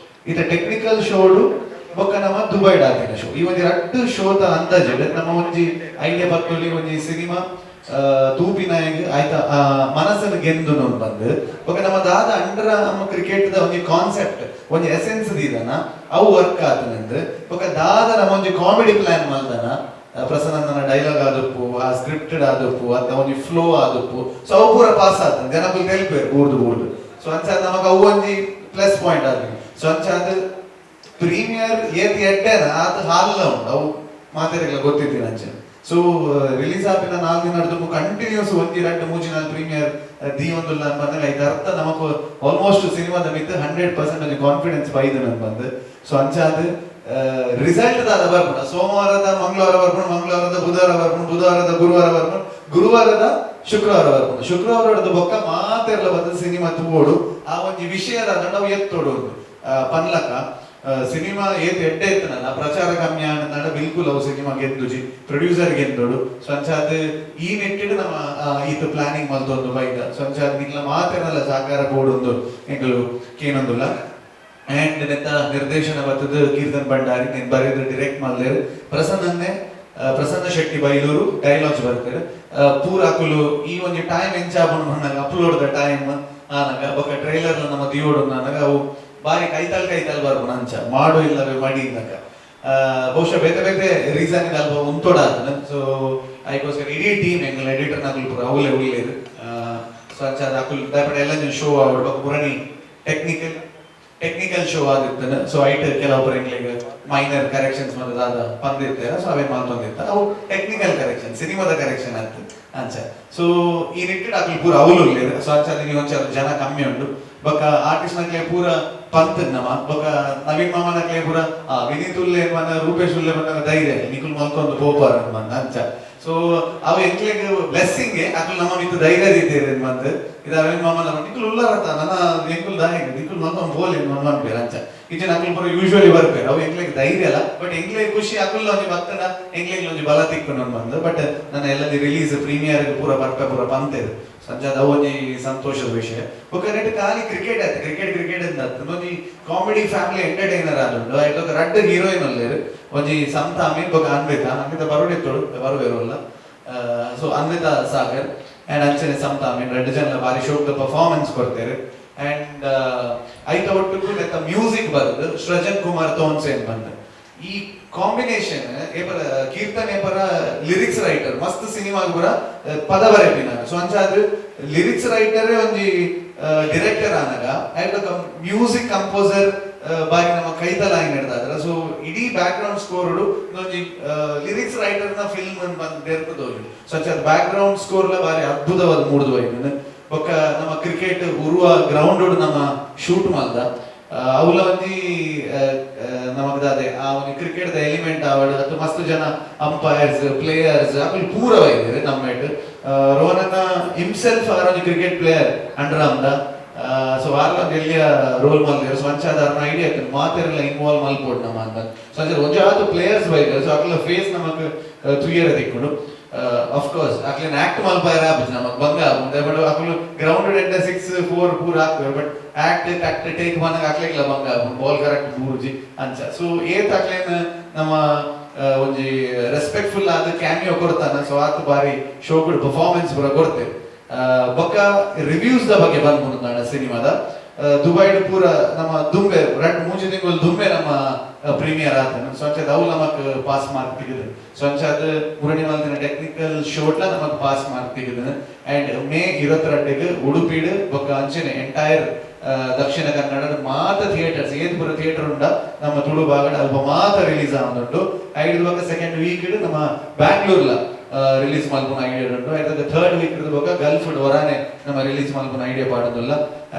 ಇತ್ತ ಟೆಕ್ನಿಕಲ್ ಶೋಡು ಬೊಕ್ಕ ನಮ್ಮ ದುಬೈಡ್ ಆತಿನ ಶೋ, ಈ ಒಂಜಿ ರಡ್ಡ್ ಶೋದ ಅಂದಾಜಿಡ್ ನಮ್ಮ ಒಂಜಿ ಐಡಿಯಾ ಪತ್ತೊಲಿ. ಒಂಜಿ ಸಿನಿಮಾ ತೂಪಿನಾಯಗ್ ಆಯ್ತಾ ಮನಸ್ಸನ್ನು ಗೆಂದು ಬಂದು ಬೊಕ್ಕ ನಮ್ಮ ದಾದ ಅಂಡರ್ ನಮ್ಮ ಕ್ರಿಕೆಟ್ the ಒಂಜಿ ಕಾನ್ಸೆಪ್ಟ್, ಒಂಜಿ ಎಸೆನ್ಸ್ ದೀದನ, ಅವು ವರ್ಕ್ ಆತನಂದು. ಬೊಕ್ಕ ದಾದ ನಮ್ಮ ಒಂಜಿ ಕಾಮಿಡಿ ಪ್ಲಾನ್ ಮಲ್ದನ, ಪ್ರಸನ್ನನ ಡೈಲಾಗ್ ಆದಪ್ಪು, ಆ ಸ್ಕ್ರಿಪ್ಟೆಡ್ ಆದಪ್ಪು, ಅಥವಾ ಒಂಜಿ ಫ್ಲೋ ಆದಪ್ಪು, ಸೊ ಅವು ಪೂರ ಪಾಸ್ ಆತನ. ಜನಕುಲು ತೆಲ್ಪೇರು ಊರ್ದು ಊರ್ದು. ಸೊ ಅಂಚಾದ ನಮಗ ಅವು ಒಂಜಿ ಪ್ಲಸ್ ಪಾಯಿಂಟ್ ಆದ. ಸೊ ಅಂಚಾದ ಪ್ರೀಮಿಯರ್ ಏತ್ ಎಡ್ಡೆನ ಆತ ಹಾಲ್ ಉಂಟು, ಅವು ಮಾತೆರೆಗ್ಲ ಗೊತ್ತಿದ್ದೀನಿ ಅಂಚೆ. ಸೊ ರಿಲೀಸ್ ಆಪಿನ 4 ದಿನ ನಡ್ದು ಕಂಟಿನ್ಯೂಸ್ ಒಂಜಿ, ರಡ್ಡ್, ಮೂಜಿ, ನಾಲ್ ಪ್ರೀಮಿಯರ್ ದೀವೊಂದುಲ್ಲ ಬಂದಾಗ ಐತ ಅರ್ಥ ನಮಕ್ ಆಲ್ಮೋಸ್ಟ್ ಸಿನಿಮಾದ ಮಿತ್ 100% ಒಂಜಿ ಕಾನ್ಫಿಡೆನ್ಸ್ ಬೈದು ನನ್ ಬಂದು. ಸೊ ಅಂಚಾದ ರಿಸಲ್ಟ್ ದಾದ ಬರ್ಪುಂಡ, ಸೋಮವಾರದ ಮಂಗಳವಾರ ಬರ್ಪುಂಡು, ಮಂಗಳವಾರದ ಬುಧವಾರ ಬರ್ಪುಂಡು, ಬುಧವಾರದ ಗುರುವಾರ ಬರ್ಪುಂಡು, ಗುರುವಾರದ ಶುಕ್ರವಾರ ಬರ್ಪುಂಡು. ಶುಕ್ರವಾರದ ಬೊಕ್ಕ ಮಾತೆರ್ಲ ಬಂದು ಸಿನಿಮಾ ತೂವೋಡು. ಆ ಒಂಜಿ ವಿಷಯದ ನಾವು ಎತ್ತೋಡು. ಪನ್ಲಕ ಸಿನಿಮಾ ಏತ್ ಎಡ್ಡೆ ಇತ್ತನಲ್ಲ, ಪ್ರಚಾರ ಕಮ್ಮಿ ಆಂಡ ಬಿಲ್ಕುಲ್ ಅವು ಸಿನಿಮಾ ಗೆದ್ದುಜಿ, ಪ್ರೊಡ್ಯೂಸರ್ ಗೆದ್ದೋಡು. ಸೊ ಅಂಚಾದ್ ಈ ನಿಟ್ಟಿಡ್ ನಮ್ಮ ಈತ ಪ್ಲಾನಿಂಗ್ ಮಲ್ತೊಂದು ಬೈದ. ಸೊ ಅಂಚಾದ್ ನಿಕ್ಲ ಮಾತೆರ್ನಲ ಸಹಕಾರ ಬೋಡೊಂದು ಎಂಕುಲು ಕೇನೊಂದುಲ್ಲ. ಅಂಡ್ ನೆತ್ತ ನಿರ್ದೇಶನ ಬತ್ತದ ಕೀರ್ತನ್ ಭಂಡಾರಿ ನೆನ್ ಬರೆದು ಡಿರೆಕ್ಟ್ ಮಲ್ದೇರು. ಪ್ರಸನ್ನನ್ನೇ ಪ್ರಸನ್ನ ಶೆಟ್ಟಿ ಬೈಲೂರು ಡೈಲಾಗ್ಸ್ ಬರ್ತಾರೆ. ಪೂರ ಅಕುಲು ಈ ಒಂಜಿ time ಎಂಚಾಪುಂಡು Pannaga, upload the time ಆನಗ, ಬೊಕ್ಕ ಟ್ರೈಲರ್ ನಮ್ಮ ದಿಯೋಡು ಆನಗ, ಅವು ಬಾರಿ ಕೈತಾಲ್ ಕೈತಾಲ್ ಬರ್ಪುನ. ಅಂಚ ಮಾಡು ಇಲ್ಲವೇ ಮಡಿ ಇಂದಕ ಬಹುಶಃ ಬೇತೆ ಬೇತೆ ರೀಸನ್ ಅಲ್ಪ ಉಂತೊಡಾತನ. ಸೊ ಐಕೋಸ್ಕರ ಇಡೀ ಟೀಮ್, ಎಂಗಲ್ ಎಡಿಟರ್ ನಕುಲು ಪೂರ ಅವಲೇ ಉಲ್ಲೇರು. ಸೊ ಅಂಚ ಅಕುಲು ದಾಯಪಡ ಎಲ್ಲ ಶೋ ಆವಡ್. ಬೊಕ್ಕ ಪುರಣಿ technical technical show ಆದಿತ್ತನ. So ಐಟ್ ಕೆಲವೊಬ್ಬರು ಎಂಗ್ಲಿಗ್ ಮೈನರ್ ಕರೆಕ್ಷನ್ಸ್ ಮತ್ತೆ ದಾದ ಪಂದಿರ್ತಾರೆ. ಸೊ ಅವೇನ್ ಮಾತೊಂದಿತ್ತ, ಅವು ಟೆಕ್ನಿಕಲ್ ಕರೆಕ್ಷನ್, ಸಿನಿಮಾದ ಕರೆಕ್ಷನ್ ಆಯ್ತು ಅಂಚ. ಸೊ ಈ ನಿಟ್ಟಿಡ್ ಅಕ್ಲು ಪೂರ ಅವಲು ಉಲ್ಲೇರು. ಸೊ ಅಂಚ ನೀವು ಒಂಚ ಜನ ಕಮ್ಮಿ ಉಂಡು. ಬೊಕ್ಕ ಆರ್ಟಿಸ್ಟ್ ನಕ್ಲೆ ಪೂರ ಪಂತ್ ನಮ. ಬೊಕ್ಕ ನವೀನ್ ಮಾಮನಕ್ಲೆ ಪೂರ ಆ ವಿನೀತ್ ಉಲ್ಲೆ ಮನ್ನ, ರೂಪೇಶ್ ಉಲ್ಲೆ ಮನ್ನ, ಧೈರ್ಯ ನಿಕುಲ್ ಮಲ್ಕೊಂದು ಪೋಪಾರ ಮನ್ನ ಅಂಚ. ಸೊ ಅವು ಎಂಕ್ಲೆಗ್ ಬ್ಲೆಸ್ಸಿಂಗ್. ಅಕುಲು ನಮ್ಮ ಮಿತ್ತು ಧೈರ್ಯ ದೀತೇರು ಮಂತ್ ಇದು. ಅವೇನ್ ಮಾಮನ ನಿಕುಲ್ ಉಲ್ಲಾರತ ನನ್ನ ಎಂಕುಲ್ ದಾಯಕ ನಿಕುಲ್ ಮಲ್ಕೊಂದು ಬೋಲಿ ಮನ್ಪೇರು ಅಂಚ. ಇಚ್ಚಿನ ಅಕುಲು ಪೂರ ಯೂಶುವಲಿ ಬರ್ಪೇರು. ಅವು ಎಂಕ್ಲೆಗ್ ಧೈರ್ಯ ಅಲ್ಲ, ಬಟ್ ಎಂಕ್ಲೆಗ್ ಖುಷಿ. ಅಕುಲ್ ಒಂಜಿ ಬತ್ತನ ಎಂಕ್ಲೆಗ್ ಒಂಜಿ ಬಲ ತಿಕ್ಕು ಬಂದು. ಬಟ್ ನನ್ನ ಎಲ್ಲ ರಿಲೀಸ್ ಪ್ರೀಮಿಯರ್ ಪೂರ ಬರ್ಪೆ ಪೂರ ಪಂತೇರು. ಸಂಜೆ ಅವು ಒಂಜಿ ಸಂತೋಷದ ವಿಷಯ. ಬೊಕ್ಕ ನೆಟ್ ಖಾಲಿ ಕ್ರಿಕೆಟ್ ಆಯ್ತು, ಕ್ರಿಕೆಟ್ ಕ್ರಿಕೆಟ್ ಅಂತ ಒಂಜಿ comedy family entertainer ಆದುಂಡು. ಆಯ್ತು, ರಡ್ಡ್ ಹೀರೋಯಿನ್ ಉಲ್ಲೇರು, ಒಂಜಿ ಸಮತಾ ಅಮೀನ್ ಬೊಕ್ಕ ಅನ್ವಿತಾ. ಅನ್ವಿತಾ ಬರೋಡಿತ್ತೋಡು ಬರುವೇರುಲ್ಲ. ಸೊ ಅನ್ವಿತಾ ಸಾಗರ್ ಅಂಡ್ ಅಂಚನೆ ಸಮತಾ ಅಮೀನ್ ರಡ್ಡ್ ಜನ ಬಾರಿ ಶೋಕ್ದ ಪರ್ಫಾರ್ಮೆನ್ಸ್ ಕೊಡ್ತೇವೆ. ಅಂಡ್ ಐತ ಒಟ್ಟುಗು ನೆತ್ತ ಮ್ಯೂಸಿಕ್ ಬರ್ತದೆ ಸೃಜನ್ ಕುಮಾರ್ ತೋನ್ಸೇನ್ ಬಂದು. ಈ ಕಾಂಬಿನೇಷನ್ ಏಪರ ಕೀರ್ತನೆ ಪರ ಲಿರಿಕ್ಸ್ ರೈಟರ್, ಮಸ್ತ್ ಸಿನಿಮಾ ಪೂರ ಪದ ಬರೆಪಿನ. ಸೊ ಅಂಚಾದ್ ಲಿರಿಕ್ಸ್ ರೈಟರ್ ಒಂಜಿ ಡಿರೆಕ್ಟರ್ ಆನಗ and music composer ಬಾರಿ ನಮ್ಮ ಕೈತಲ ಹಿಡ್ದಾದ್ರ. ಸೊ ಇಡೀ back ground score ಒಂಜಿ ಲಿರಿಕ್ಸ್ ರೈಟರ್ ನ ಫಿಲ್ಮ್ ಬಂದ್ ದೇರ್ತದೋಜು. ಸೊ ಅಂಚಾದ್ back ground score ಬಾರಿ ಅದ್ಭುತವಾದ ಮೂಡ್ದು ಬೈದನ್. ಬೊಕ್ಕ ನಮ್ಮ ಕ್ರಿಕೆಟ್ ಉರುವ ಗ್ರೌಂಡ್ ನಮ್ಮ ಶೂಟ್ ಮಲ್ದ. ಅವುಲ ಒಂಜಿ ನಮಗ್ ದಾದೆ ಆ ಒಂಜಿ ಕ್ರಿಕೆಟ್ ದ ಎಲಿಮೆಂಟ್ ಆವಡ್ ಅಥವಾ ಮಸ್ತ್ ಜನ ಅಂಪೈರ್ಸ್, ಪ್ಲೇಯರ್ಸ್ ಅಕುಲು ಪೂರ ಬೈದೆರ್ ನಮ್ಮೇಟ್. ರೋಹನನ್ನ ಹಿಮ್ಸೆಲ್ಫ್ ಆರ್ ಒಂಜಿ cricket player under ಆರ್ಮ್ದ. So ಆರ್ಲ ಒಂಜಿ ಎಲ್ಲಿಯ ರೋಲ್ ಮಲ್ದೇರ್. ಸೊ ಅಂಚಾದ ಅರ್ನ ಐಡಿಯಾ ಇತ್ತು ಮಾತೆರೆಲ್ಲ ಇನ್ವಾಲ್ವ್ ಮಲ್ಪೊಡು ನಮ್ಮ ಅಂತ. ಸೊ ಅಂಚಾದ ಒಂಜಾತ್ ಪ್ಲೇಯರ್ಸ್ ಬೈದೆರ್. ಸೊ ಅಕ್ಲ ಫೇಸ್ ನಮಕ್ ತುಯ್ಯರ ತಿಕ್ಕುಂಡು. ಆಫ್ ಕೋರ್ಸ್ ಅಕ್ಲೆನ್ ಆಕ್ಟ್ ಮಲ್ಪಾಯರ ಆಪುಜಿ, ನಮಕ್ ಬಂಗ ಆಪುಂಡು. ಬಟ್ ಅಕುಲು ಗ್ರೌಂಡ್ ಎಡ್ಡ ಸಿಕ್ಸ್ ಫೋರ್ ಪೂರ ಹಾಕ್ತಾರೆ. But act cut take ಬಂದಾಗ ಅಕ್ಲೆಗ್ಲ ಬಂಗ ಆಪುಂಡು, ಬಾಲ್ ಕರೆಕ್ಟ್ ಬೂರುಜಿ ಅಂಚ. ಸೊ ಏತ್ ಅಕ್ಲೆನ್ ನಮ್ಮ ಒಂಜಿ ರೆಸ್ಪೆಕ್ಟ್ಫುಲ್ ಆದ ಕ್ಯಾಮಿಯೋ ಕೊಡ್ತಾನ, ಸೊ ಆತ ಬಾರಿ ಶೋಕುಡ್ ಪರ್ಫಾರ್ಮೆನ್ಸ್ ಪೂರ ಕೊಡ್ತೇವೆ. ಬೊಕ್ಕ ರಿವ್ಯೂಸ್ the ಬಗ್ಗೆ ಬಂದ್ಬಿಡು ಸಿನಿಮಾದ. ದುಬೈಡ್ ಪೂರ ನಮ್ಮ ದುಂಬೆ 2-3 ತಿಂಗಳು ದುಂಬೆ ನಮ್ಮ ಪ್ರೀಮಿಯರ್ ಆತನ. ಸೊ ಅಂಚಾದ ಅವು ನಮಕ್ ಪಾಸ್ ಮಾರ್ಕ್ ತಿಕ್ಕುದು. ಸೊ ಅಂಚಾದ ಮುರಣಿ ಮಲ್ದಿನ ಟೆಕ್ನಿಕಲ್ ಶೋಟ್ಲ ನಮಕ್ ಪಾಸ್ ಮಾರ್ಕ್ ತಿಕ್ಕುದು. ಅಂಡ್ ಮೇ 22ಗ್ ಉಡುಪಿಡ್ ಬೊಕ್ಕ ಅಂಚನೆ ಎಂಟೈರ್ ದಕ್ಷಿಣ ಕನ್ನಡ ಮಾತ ಥಿಯೇಟರ್ಸ್, ಏತ್ ಪೂರ ಥಿಯೇಟರ್ ಉಂಡ ನಮ್ಮ ತುಳು ಭಾಗಡ್, ಅಲ್ಪ ಮಾತ ರಿಲೀಸ್ ಆವೊಂದುಂಡು. ಐದು ಬೊಕ್ಕ ಸೆಕೆಂಡ್ ವೀಕ್ ನಮ್ಮ ಬ್ಯಾಂಗ್ಳೂರ್ಲ ರಿಲೀಸ್ ಮಲ್ಪುನ ಐಡಿಯಾ ಉಂಟು. ಐತದ ಥರ್ಡ್ ವೀಕ್ ಬೊಕ್ಕ ಗಲ್ಫ್ ವರಾನೆ ನಮ್ಮ ರಿಲೀಸ್ ಮಲ್ಪುನ ಐಡಿಯಾ ಪಾಡೊಂದುಲ್ಲ.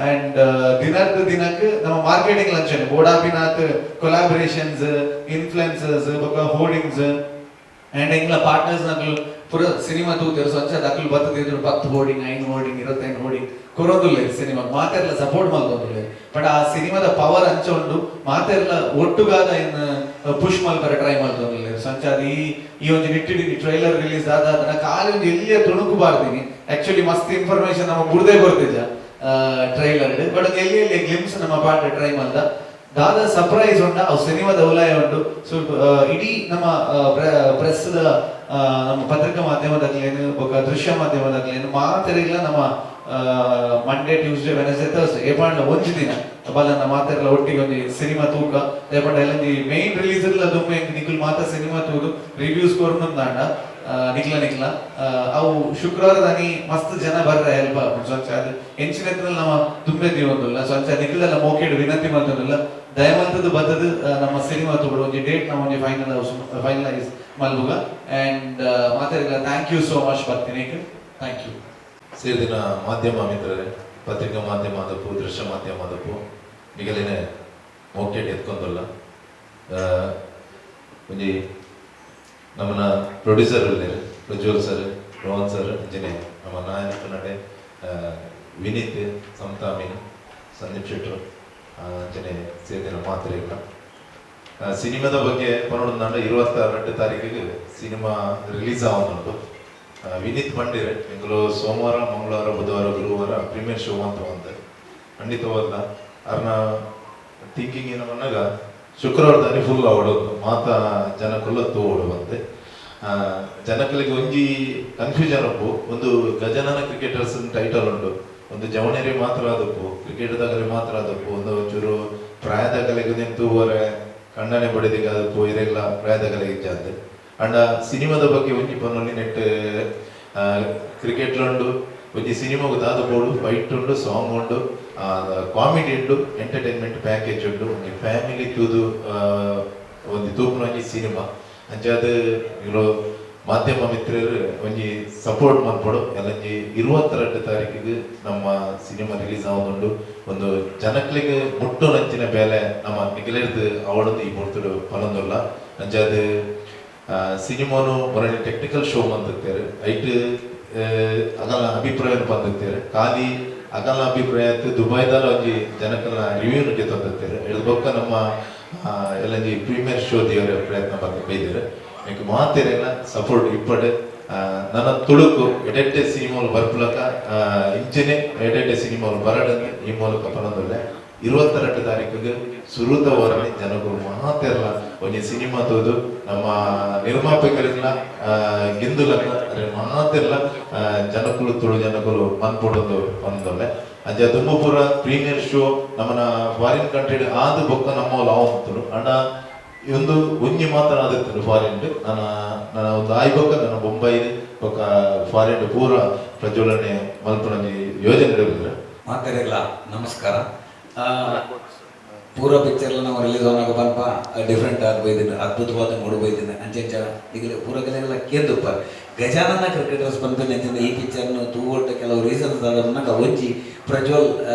ಅಂಡ್ ದಿನರ್ದ್ ದಿನಕ್ ನಮ್ಮ ಮಾರ್ಕೆಟಿಂಗ್ ಲಂಚನೆ ಬೋಡಾಪಿನಾಥ್ ಕೊಲಾಬರೇಷನ್ಸ್, ಇನ್ಫ್ಲುಯೆನ್ಸರ್ಸ್ ಬೊಕ್ಕ ಹೋರ್ಡಿಂಗ್ಸ್ ಅಂಡ್ ಎಂಗ್ಲ ಪಾರ್ಟ್ನರ್ಸ್ ನಕಲು ಪೂರ ಸಿನಿಮಾ ತೂತೆರ್. ಸೊ ಅಂಚ ಅಕುಲು ಬತ್ತದ 10 ಹೋರ್ಡಿಂಗ್, 5 ಹೋರ್ಡಿಂಗ್, 25 ಹೋರ್ಡಿಂಗ್ ಕೊರೊಂದುಲ್ಲೆರ್. ಸಿನಿಮಾ ಮಾತೆರ್ಲ ಸಪೋರ್ಟ್ ಮಲ್ತೊಂದುಲ್ಲೆರ್. ಬಟ್ ಆ ಸಿನಿಮಾದ ಪವರ್ ಅಂಚ ಉಂಡು. ಮಾತೆರ್ಲ ಒಟ್ಟುಗಾದ ಇನ್ ಪುಷ್ ಮಲ್ಪರೆ ಟ್ರೈ ಮಲ್ತೊಂದುಲ್ಲೆರ್. ಸೊ ಅಂಚ ಅದು ಈ ಈ ಒಂಜಿ ನಿಟ್ಟಿಡಿ ಟ್ರೈಲರ್ ರಿಲೀಸ್ ಆದ ಅದನ್ನ ಖಾಲಿ ಒಂಜಿ ಎಲ್ಲಿಯ ತುಣುಕು ಬಾರ್ದಿನಿ. ಆಕ್ಚುಲಿ ಮಸ್ತ್ ಇನ್ಫಾರ್ಮೇಶನ್ ನಮ್ಮ ಬುಡ್ದೇ ಕೊರ್ತಿಜ ಟ್ರೈಲರ್. ಬಟ್ ಎಲ್ಲಿ ಎಲ್ಲಿ ಗ್ಲಿಮ್ಸ್ ನಮ್ಮ ಪಾರ್ಟ್ ಟ್ರೈ ಮಲ್ದ. ದಾದ ಸರ್ಪ್ರೈಸ್ ಉಂಡ, ಅವು ಸಿನಿಮಾದ ಉಲಾಯ ಉಂಡು. ಸೊ ಇಡೀ ನಮ್ಮ ಪ್ರೆಸ್, ನಮ್ಮ ಪತ್ರಿಕಾ ಮಾಧ್ಯಮದಾಗ್ಲೇನು ಬೊಕ್ಕ ದೃಶ್ಯ ಮಾಧ್ಯಮದಾಗ್ಲೇನು ಮಾತೆರೆಗ್ಲ ನಮ್ಮ ಮಂಡೇ, ಟ್ಯೂಸ್ಡೇ, ವೆನಸ್ಡೇ, ಥರ್ಸ್ಡೇ ಏಪಾಂಡ ಒಂಜಿ ದಿನ ಬಲನ್ನ ಮಾತೆರ್ಲ ಒಟ್ಟಿಗೆ ಒಂಜಿ ಸಿನಿಮಾ ತೂಕ. ಏಪಂಡ ಎಲ್ಲೊಂಜಿ ಮೇನ್ ರಿಲೀಸ್ ಇರ್ಲ ದುಂಬೆ ನಿಕುಲ್ ಮಾತ ಸಿನಿಮಾ ತೂದು ರಿವ್ಯೂಸ್ ಕೊರ್ನಂದಾಂಡ ನಿಕ್ಲ ನಿಕ್ಲ ಅವು ಶುಕ್ರವಾರದಾನಿ ಮಸ್ತ್ ಜನ ಬರ್ರೆ ಹೆಲ್ಪ್ ಆಪುಂಡು. ಸೊ ಅಂಚ ಅದು ಎಂಚಿನ ನಮ್ಮ ದುಂಬೆ ದೀವೊಂದುಲ್ಲ. ಸೊ ಅಂಚ ನಿಕ್ಲೆಲ್ಲ ಮೋಕೆಡ್ ವಿನಂತಿ ಮಲ್ತೊಂದುಲ್ಲ, ದಯಮಲ್ತದ ಬತ್ತದ ನಮ್ಮ ಸಿನಿಮಾ ತೂಡು. ಒಂಜಿ ಡೇಟ್ ನಾವು ಒಂಜಿ ಫೈನಲೈಸ್ ಮಲ್ಬುಗ. ಅಂಡ್ ಮಾತೆರ್ಲ thank you so much ಬರ್ತೀನಿ. Thank you. ಸೇರಿದಿನ ಮಾಧ್ಯಮ ಮಿತ್ರರೇ, ಪತ್ರಿಕಾ ಮಾಧ್ಯಮದಪ್ಪು, ದೃಶ್ಯ ಮಾಧ್ಯಮದಪ್ಪು, ನಿಗಲಿನ ಮೋಕೆಡ್ ಎತ್ಕೊಂದಲ್ಲ. ಒಂಜಿ ನಮ್ಮನ ಪ್ರೊಡ್ಯೂಸರ್ ಉಲ್ಲೇರು ಪ್ರಜ್ವಲ್ ಸರ್, ರೋಹನ್ ಸರ್, ಅಂಚನೆ ನಮ್ಮ ನಾಯಕ ನಡೆ ವಿನೀತ್, ಸಮತಾ ಅಮೀನ್, ಸಂದೀಪ್ ಶೆಟ್ಟರು, ಅಂಚನೆ ಸೇರಿದಿನ ಮಾತ್ರೆಗಳ ಸಿನಿಮಾದ ಬಗ್ಗೆ ಪನೊಡೊಂದಾಂಡ 22 ತಾರೀಕಿಗೆ ಸಿನಿಮಾ ರಿಲೀಸ್ ಆವೊಂದುಂಡು. ವಿನೀತ್ ಪಂಡಿರ್ ಎಂಕುಲು ಸೋಮವಾರ, ಮಂಗಳವಾರ, ಬುಧವಾರ, ಗುರುವಾರ ಪ್ರೀಮಿಯರ್ ಶೋ ಅಂತ ಒಂದು ಖಂಡಿತವಾದ ಅರ್ನ ಥಿಂಕಿಂಗ್ ಏನು ಪನ್ನಗ ಶುಕ್ರವಾರ ಫುಲ್ ಅವಡು ಮಾತ ಜನಕುಲ್ಲ ತೋಡು ಬಂತೆ. ಜನಕುಲೆಗ್ ಒಂಜಿ ಕನ್ಫ್ಯೂಷನ್ ಉಪ್ಪು. ಒಂದು ಗಜಾನನ ಕ್ರಿಕೆಟರ್ಸ್ ಟೈಟಲ್ ಉಂಡು. ಒಂದು ಜವಣೇರಿ ಮಾತ್ರ ಆದಪ್ಪು, ಕ್ರಿಕೆಟ್ ದಗಲಿ ಮಾತ್ರ ಆದಪ್ಪು, ಒಂದು ಚೂರು ಪ್ರಾಯದಗಲಿಗೆ ನಿಂತು ಹೋರೆ ಕಣ್ಣನೆ ಬಡಿದಿಗೆ ಆದಪ್ಪು, ಇರೆಗ್ಲ ಪ್ರಾಯದಗಲಿಗೆ ಇಜ್ಜಾಂದ್. ಅಂಡ ಸಿನಿಮಾದ ಬಗ್ಗೆ ಒಂಜಿ ಪನ್ನೊಂದು ನೆಟ್ ಕ್ರಿಕೆಟ್ ಉಂಡು, ಒಂಜಿ ಸಿನಿಮಾಗ್ ದಾದ ಬೋಡು, ಫೈಟ್ ಉಂಡು, ಸಾಂಗ್ ಉಂಡು, ಕಾಮಿಡಿ ಉಂಡು, ಎಂಟರ್ಟೈನ್ಮೆಂಟ್ ಪ್ಯಾಕೇಜ್ ಉಂಡು. ಒಂಜಿ ಫ್ಯಾಮಿಲಿ ತೂದು ಒಂಜಿ ತೂಪುನ ಒಂಜಿ ಸಿನಿಮಾ. ಅಂಚಾದ್ ಇವ್ರು ಮಾಧ್ಯಮ ಮಿತ್ರರು ಒಂಜಿ ಸಪೋರ್ಟ್ ಮನ್ಪೊಡು. ಎಲ್ಲಂಜಿ 22 ತಾರೀಕಿಗೆ ನಮ್ಮ ಸಿನಿಮಾ ರಿಲೀಸ್ ಆವೊಂದುಂಡು. ಒಂದು ಜನಕ್ಲೆಗ್ ಮುಟ್ಟುನಂಚಿನ ಬೇಲೆ ನಮ್ಮ ನಿಗಲೆರ್ದ್ ಅವಡೊಂದು ಈ ಪೊರ್ತುಡು ಪನೊಂದುಲ್ಲ. ಅಂಚಾದ್ ಸಿನಿಮಾನು ಮೊರನಿ ಟೆಕ್ನಿಕಲ್ ಶೋ ಮಂದಿತ್ತೇರು. ಐಟ್ ಅಗಲ ಅಭಿಪ್ರಾಯ ಬಂದಿತ್ತೇರು. ಖಾಲಿ ಅಗಲ ಅಭಿಪ್ರಾಯ ದುಬೈದಲ್ಲ ಒಂಜಿ ಜನಕಲ್ನ ರಿವ್ಯೂನು ಗೆತ್ತೊಂದಿತ್ತೇರು. ಇದ್ ಬೊಕ್ಕ ನಮ್ಮ ಎಲ್ಲಂಜಿ ಪ್ರೀಮಿಯರ್ ಶೋ ದಿಯರೆ ಪ್ರಯತ್ನ ಬಂದು ಬೈದೇರು. ಎಂಕ್ ಮಾತೆರೆಗ್ಲ ಸಪೋರ್ಟ್ ಇಪ್ಪಡ್. ನನ್ನ ತುಳುಕು ಎಡೆಡ್ಡೆ ಸಿನಿಮಾಲು ಬರ್ಪುಲಕ, ಇಂಚನೆ ಎಡೆಡ್ಡೆ ಸಿನಿಮಾಲು ಬರಡಂದು ಈ ಮೂಲಕ ಪನೊಂದುಲ್ಲೆ. 22 ತಾರೀಕಿಗೆ ಸುರುತ ವಾರನೆ ಜನಗಳು ಮಾತೆರ್ಲ ಒಂಜಿ ಸಿನಿಮಾ ತೂದು ನಮ್ಮ ನಿರ್ಮಾಪಕರಿಲ್ಲ ಗೆಂದುಲಕ ಮಾತೆರ್ಲ ಜನಕುಲು, ತುಳು ಜನಕುಲು ಮನ್ಪೊಡೊಂದು ಪನೊಂದುಲ್ಲೆ. ಅಂಚ ದುಂಬು ಪೂರ ಪ್ರೀಮಿಯರ್ ಶೋ ನಮ್ಮನ ಫಾರಿನ್ ಕಂಟ್ರಿ ಆದ್ ಬೊಕ್ಕ ನಮ್ಮ ಆವಂತುಂಡು. ಅಂಡ ಈ ಒಂದು ಒಂಜಿ ಮಾತ್ರ ಆದಿತ್ತುಂಡು ಫಾರಿನ್. ನನ್ನ ನನ್ನ ಒಂದು ಆಯ್ ಬೊಕ್ಕ ನನ್ನ ಬೊಂಬೈ ಬೊಕ್ಕ ಫಾರಿನ್ ಪೂರ ಪ್ರಜ್ವಲನೆ ಮಲ್ಪುನ ಒಂಜಿ ಯೋಜನೆ ಇಡಬೇಕ್ರೆ. ಮಾತೆರೆಗ್ಲ ನಮಸ್ಕಾರ. ಪೂರ ಪಿಕ್ಚರ್ಲ ನಾವು ರಿಲೀಸ್ ಆನಾಗ ಪನ್ಪ ಡಿಫ್ರೆಂಟ್ ಆದ್ ಬೈದಿನ, ಅದ್ಭುತವಾದ ಮೂಡು ಬೈದಿನ. ಅಂಚೆಂಚ ಈಗಲೇ ಪೂರ ಕೆಲವೆಲ್ಲ ಕೇಂದುಪ್ಪ. ಗಜಾನನ ಕ್ರಿಕೆಟರ್ಸ್ ಪನ್ಪಿನ ಅಂಚಿನ ಈ ಪಿಕ್ಚರ್ನು ತೂವೊಟ್ಟ ಕೆಲವು ರೀಸನ್ಸ್ ದಾದ, ಒಂಜಿ ಪ್ರಜ್ವಲ್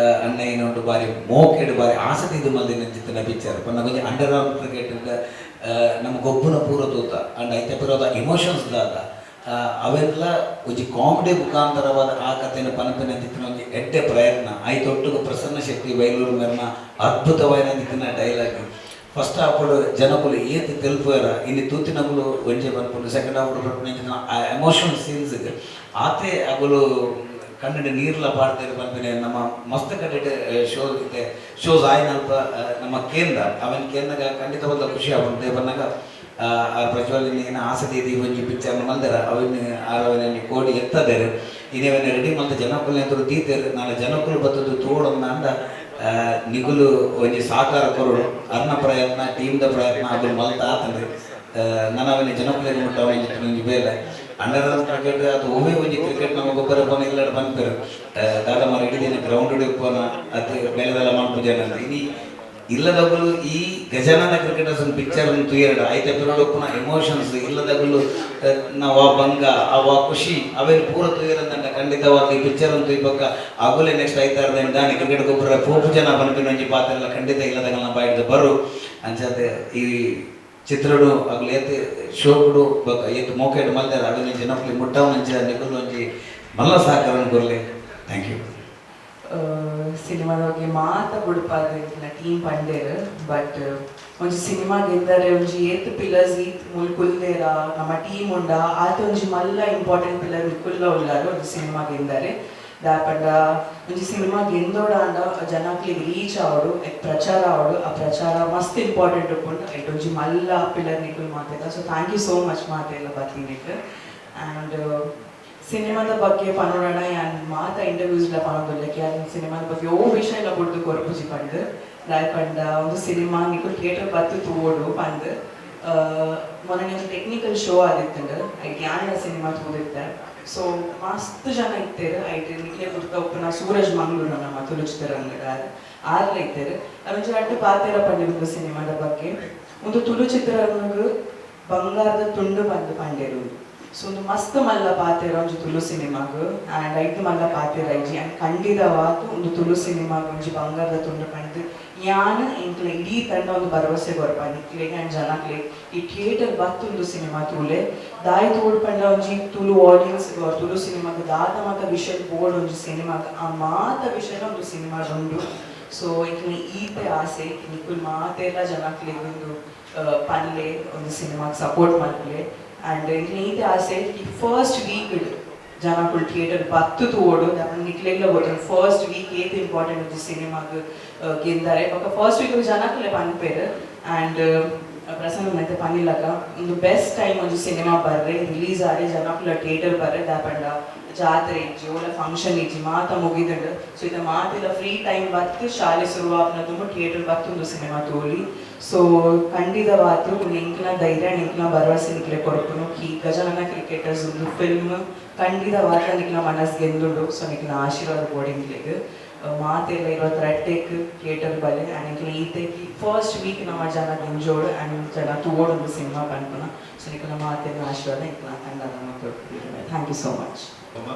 ಅಣ್ಣ ಏನುಂಟು ಬಾರಿ ಮೋಕೆಡ್ ಬಾರಿ ಆಸಕ್ತಿ ಇದು ಮಲ್ದಿನ ಅಂಚಿತ್ತಿನ ಪಿಕ್ಚರ್ ಪನ್ನ ಒಂಜಿ ಅಂಡರ್ ಆರ್ಮ್ ಕ್ರಿಕೆಟ್ ನಮ್ಮ ಗೊಬ್ಬುನ ಪೂರ ತೂತ. ಅಂಡ್ ಐತೆ ಪಿರೋದ ಇಮೋಷನ್ಸ್ ದಾದ, ಅವೆಲ್ಲ ಒಂಜಿ ಕಾಮಿಡಿ ಮುಖಾಂತರವಾದ ಆ ಕಥೆನ ಪನಪಿನ ಅಂಚಿತ್ತಿನ ಒಂಜಿ ಎಡ್ಡೆ ಪ್ರಯತ್ನ. ಐತೊಟ್ಟುಗು ಪ್ರಸನ್ನ ಶೆಟ್ಟಿ ಬೈಲೂರು ಮೆರ್ನ ಅದ್ಭುತವಾದ ಅಂಚಿತ್ತಿನ ಡೈಲಾಗ್. ಫಸ್ಟ್ ಹಾಫ್ ಜನಕುಲು ಏತ್ ತೆಲ್ಪುವೆರ, ಇಲ್ಲಿ ತೂತಿನಕುಲು ಒಂಜೆ ಪನ್ಪುಂಡು. ಸೆಕೆಂಡ್ ಹಾಫ್ ಬರ್ಪುನ ಆ ಎಮೋಷನಲ್ ಸೀನ್ಸ್ ಆತೆ ಅಗುಲು ಕನ್ನಡ ನೀರ್ಲ ಪಾಡ್ತೇವೆ ಪನ್ಪಿನ ನಮ್ಮ ಮಸ್ತ್ ಕಡೆಟ್ ಶೋ ಇತ್ತೆ ಶೋಸ್ ಆಯ್ನಲ್ಪ ನಮ್ಮ ಕೇಂದ್ರ ಅವನ ಕೇಂದ್ರ ಖಂಡಿತವಾದ ಖುಷಿ ಆಪುಂಡು. ಪನ್ನಗ ಆ ಪ್ರಜ್ವಲ್ ಏನ ಆಸೆ ದೀದಿ ಒಂಜಿ ಪಿಕ್ಚರ್ ಮಲ್ದೆರ, ಅವಿನ ಆರವನ ಕೋಡಿ ಎತ್ತದೇರು, ಇನ್ನೇವನ್ನ ರೆಡಿ ಮಲ್ತ ಜನಕುಲು ಎದುರು ದೀತೇರು. ನಾನು ಜನಕುಲು ಬತ್ತದು ತೋಡೊಂದು ಅಂಡ. ನಿಗುಲು ಒಂಜಿ ಸಹಕಾರ ಕೊರಡು. ಅರ್ನ ಪ್ರಯತ್ನ, ಟೀಮ್ದ ಪ್ರಯತ್ನ ಅಗುಲು ಮಲ್ತ ಆತಂದ್ರೆ ನನವನೆ ಜನಕುಲೆಗ್ ಮುಟ್ಟ ಒಂಜಿ ಒಂಜಿ ಬೇಲೆ. ಅಂಡರ್ ಕ್ರಿಕೆಟ್ ಅದು ಒವ್ವೇ ಒಂಜಿ ಕ್ರಿಕೆಟ್ ನಮ್ಮ ಗೊಬ್ಬರ ಪೋನ ಇಲ್ಲಡ್ ಪನ್ಪೆರ್, ದಾದ ಮರ ಇಡೀ ದಿನ ಗ್ರೌಂಡ್ ಇಪ್ಪುನ ಅದು ಬೇಲೆದೆಲ್ಲ ಮನ್ಪುಜನ. ಇನಿ ಇಲ್ಲದಗುಲು ಈ ಗಜಾನನ ಕ್ರಿಕೆಟರ್ಸ್ ಪಿಕ್ಚರ್ ತೂಯೆರಡ ಐತೆ ಪಿರಡ್ ಉಪ್ಪುನ ಎಮೋಷನ್ಸ್, ಇಲ್ಲದಗುಲು ನಾವು ಆ ಬಂಗ ಆ ಖುಷಿ ಅವೇನು ಪೂರ ತೂಯರಂದಂಟ. ಖಂಡಿತವಾಗಿ ಈ ಪಿಕ್ಚರ್ ತೂಯ್ಬೊಕ್ಕ ಅಗುಲೆ ನೆಕ್ಸ್ಟ್ ಐತಾರದ ದಾನಿ ಕ್ರಿಕೆಟ್ ಗೊಬ್ಬರ ಪೋಪು ಜನ ಪನ್ಪಿನ ಒಂಜಿ ಪಾತ್ರ ಖಂಡಿತ ಇಲ್ಲದಗಲ್ನ ಬಾಯಿಡ್ದು ಬರು. ಅಂಚಾದ್ ಈ ಚಿತ್ರಡು ಅಗುಲು ಏತ್ ಶೋಕುಡು ಬೊಕ್ಕ ಏತ್ ಮೋಕೆಡ್ ಮಲ್ದೆರ್, ಅವೆನ್ ಜನಕುಲು ಮುಟ್ಟವನಂಚ ನಿಕುಲು ಒಂಜಿ ಮಲ್ಲ ಸಹಕಾರ ಕೊರ್ಲೆ. Thank you. ಸಿನಿಮಾದ ಬಗ್ಗೆ ಮಾತ ಬುಡ್ಪಾದ್ ಎಂಕ್ಲೆನ ಟೀಮ್ ಪಂಡೇರ್. ಬಟ್ ಒಂಜಿ ಸಿನಿಮಾ ಗೆಂದರೆ ಒಂಜಿ ಏತ್ ಪಿಲ್ಲರ್ಸ್ ಈತ್ ಮೂಲು ಕುಲ್ದೇರ, ನಮ್ಮ ಟೀಮ್ ಉಂಡ, ಆತ ಒಂಜಿ ಮಲ್ಲ ಇಂಪಾರ್ಟೆಂಟ್ ಪಿಲ್ಲರ್ ನಿಕುಲ್ಲ ಉಲ್ಲಾರು. ಒಂಜಿ ಸಿನಿಮಾ ಗೆಂದರೆ ದಾಯೆ ಒಂಜಿ ಸಿನಿಮಾ ಗೆಂದೋಡಾಂಡ ಜನಕ್ಲೆಗ್ ರೀಚ್ ಆವಡು, ಎಕ್ ಪ್ರಚಾರ ಆವಡು. ಆ ಪ್ರಚಾರ ಮಸ್ತ್ ಇಂಪಾರ್ಟೆಂಟ್ ಉಪ್ಪುಂಡು. ಐಟ್ ಒಂಜಿ ಮಲ್ಲ ಪಿಲ್ಲರ್ ನಿಕುಲು ಮಾತೆಲ್ಲ. So thank you so much ಮಾತೆಲ್ಲ ಬತ್ತಿನೆಕ್. ಆ್ಯಂಡ್ ಸಿನಿಮಾದ ಬಗ್ಗೆ ಪನೋಡಣ, ಯಾನ್ ಮಾತ ಇಂಟರ್ವ್ಯೂಸ್ಲ ಪನೊಂದುಲ್ಲೆ, ಯಾನ್ ಸಿನಿಮಾದ ಬಗ್ಗೆ ಓ ವಿಷಯ ಎಲ್ಲ ಬುಡ್ದು ಕೊರ್ಪುಜಿ ಪಂದ್. ದಾಯೆ ಪಂಡ ಒಂದು ಸಿನಿಮಾ ನಿಕುಲು ಥಿಯೇಟರ್ ಬತ್ತು ತೂವೊಡು ಪಂದ್. ಮೊನ್ನೆ ಒಂಜಿ ಟೆಕ್ನಿಕಲ್ ಶೋ ಆದಿತ್ತುಂಡು, ಐಟ್ ಯಾನ್ಲ ಸಿನಿಮಾ ತೂದಿತ್ತೆ. ಸೊ ಮಸ್ತ್ ಜನ ಇತ್ತೆರ್. ಐಟ್ ನಿಕ್ಲೆ ಗುರ್ತ ಉಪ್ಪುನ ಸೂರಜ್ ಮಂಗ್ಳೂರು, ನಮ್ಮ ತುಳು ಚಿತ್ರರಂಗದ ಆರ್ಲ ಇತ್ತೆರ್. ಅರೊಂಜಿ ರಡ್ಡ್ ಪಾತೆರ ಪಂಡಿರು ಸಿನಿಮಾದ ಬಗ್ಗೆ. ಒಂದು ತುಳು ಚಿತ್ರರಂಗಗ್ ಬಂಗಾರದ ತುಂಡು ಪಂದ್ ಪಂಡೆರು. ಸೊ ಒಂದು ಮಸ್ತ್ ಮಲ್ಲ ಪಾತೆರ ಒಂಜಿ ತುಳು ಸಿನಿಮಾಗ್. ಆ್ಯಂಡ್ ಐತ್ ಮಲ್ಲ ಪಾತೆರ ಇಜ್ಜಿ. ಆ್ಯಂಡ್ ಖಂಡಿತವಾದ್ ಒಂದು ತುಳು ಸಿನಿಮಾಗ್ ಒಂಜಿ ಬಂಗಾರದ ತುಂಡು ಪಂದ್ ಯಾನ್ ಎಂಕ್ಲೆ ಇಡೀ ತಂಡ ಒಂದು ಭರವಸೆ ಕೊರ್ಪ ನಿಕ್ಲೆಗ್ ಆ್ಯಂಡ್ ಜನಕ್ಲೆಗ್. ಈ ಥಿಯೇಟರ್ ಬತ್ತೊಂದು ಸಿನಿಮಾ ತೂಲೆ. ದಾಯಿ ತೋಡ್ ಪಂಡ ಒಂಜಿ ತುಳು ಆಡಿಯನ್ಸ್, ತುಳು ಸಿನಿಮಾಗ್ ದಾದ ಮಾತ ವಿಷಯ ಬೋರ್ಡ್ ಒಂಜಿ ಸಿನಿಮಾಗ್, ಆ ಮಾತ ವಿಷಯನ ಒಂದು ಸಿನಿಮಾ ಉಂಡು. ಸೊ ಎಂಕ್ಲೆ ಈತೆ ಆಸೆ, ನಿಕುಲ್ ಮಾತೆಲ್ಲ ಜನಕ್ಲೆಗ್ ಒಂದು ಪನ್ಲೆ, ಒಂದು ಸಿನಿಮಾಗ್ ಸಪೋರ್ಟ್ ಮಲ್ಪಲೆ. ಆ್ಯಂಡ್ ಎಂಕ್ಲೆ ಈತೆ ಆಸೆ, ಈ ಫಸ್ಟ್ ವೀಕ್ ಜನಕುಲು ಥಿಯೇಟರ್ ಬತ್ತು ತೂವೊಡು. ನಿಕ್ಲೆಗ್ಲ ಗೊತ್ತುಂಡು ಫಸ್ಟ್ ವೀಕ್ ಏತ್ ಇಂಪಾರ್ಟೆಂಟ್ ಒಂಜಿ ಸಿನಿಮಾಗ್ ಗೆಂದರೆ. ಬೊಕ್ಕ ಫಸ್ಟ್ ವೀಕ್ ಜನಕುಲೆ ಪನ್ಪೆರ್. ಆ್ಯಂಡ್ ಪ್ರಸನ್ನ ಮತ್ತೆ ಪನಿಲಕ ಒಂದು ಬೆಸ್ಟ್ ಟೈಮ್ ಒಂಜಿ ಸಿನಿಮಾ ಬರ್ರೆ, ರಿಲೀಸ್ ಆರೆ, ಜನಕುಲ ಥಿಯೇಟರ್ ಬರ್ರೆ. ದಾಪಂಡ ಜಾತ್ರೆ ಇಜ್ಜಿ, ಓಲ ಫಂಕ್ಷನ್ ಇಜ್ಜಿ, ಮಾತ ಮುಗಿದುಂಡು. ಸೊ ಇತ್ತ ಮಾತೆಲ್ಲ ಫ್ರೀ ಟೈಮ್ ಬತ್ತು, ಶಾಲೆ ಶುರುವಾಪನ ತುಂಬ ಥಿಯೇಟರ್ ಬತ್ತು ಒಂದು ಸಿನಿಮಾ ತೋಲಿ. ಸೊ ಖಂಡಿತವಾತು ಎಂಕ್ಲ ಧೈರ್ಯ, ಎಂಕ್ಲ ಭರವಸೆ ನಿಕ್ಲೆ ಕೊರ್ಪುನು ಈ ಗಜಾನನ ಕ್ರಿಕೆಟರ್ಸ್ ಒಂದು ಫಿಲ್ಮ್ ಖಂಡಿತವಾದ ನಿಕ್ಲ ಮನಸ್ ಗೆಂದುಂಡು. ಸೊ ನಿಕ್ಲ ಆಶೀರ್ವಾದ ಬೋಡು ಎಂಕ್ಲೆಗ್. ಮಾತೆಲ್ಲ 22ಕ್ ಥಿಯೇಟರ್ ಬಲೆ. ಆ್ಯಂಡ್ ಎಂಕ್ಲೆ ಈತೆ ಫಸ್ಟ್ ವೀಕ್ ನಮ್ಮ ಜನ ದಿಂಜೋಡು ಆ್ಯಂಡ್ ಜನ ತೂವೋಡು ಒಂದು ಸಿನಿಮಾ ಪನ್ಪುನ. ಸೊ ನಿಕ್ಲ ಮಾತೆಲ್ಲ ಆಶೀರ್ವಾದ ಎಂಕ್ಲ ತಂಡದ. Thank you so much.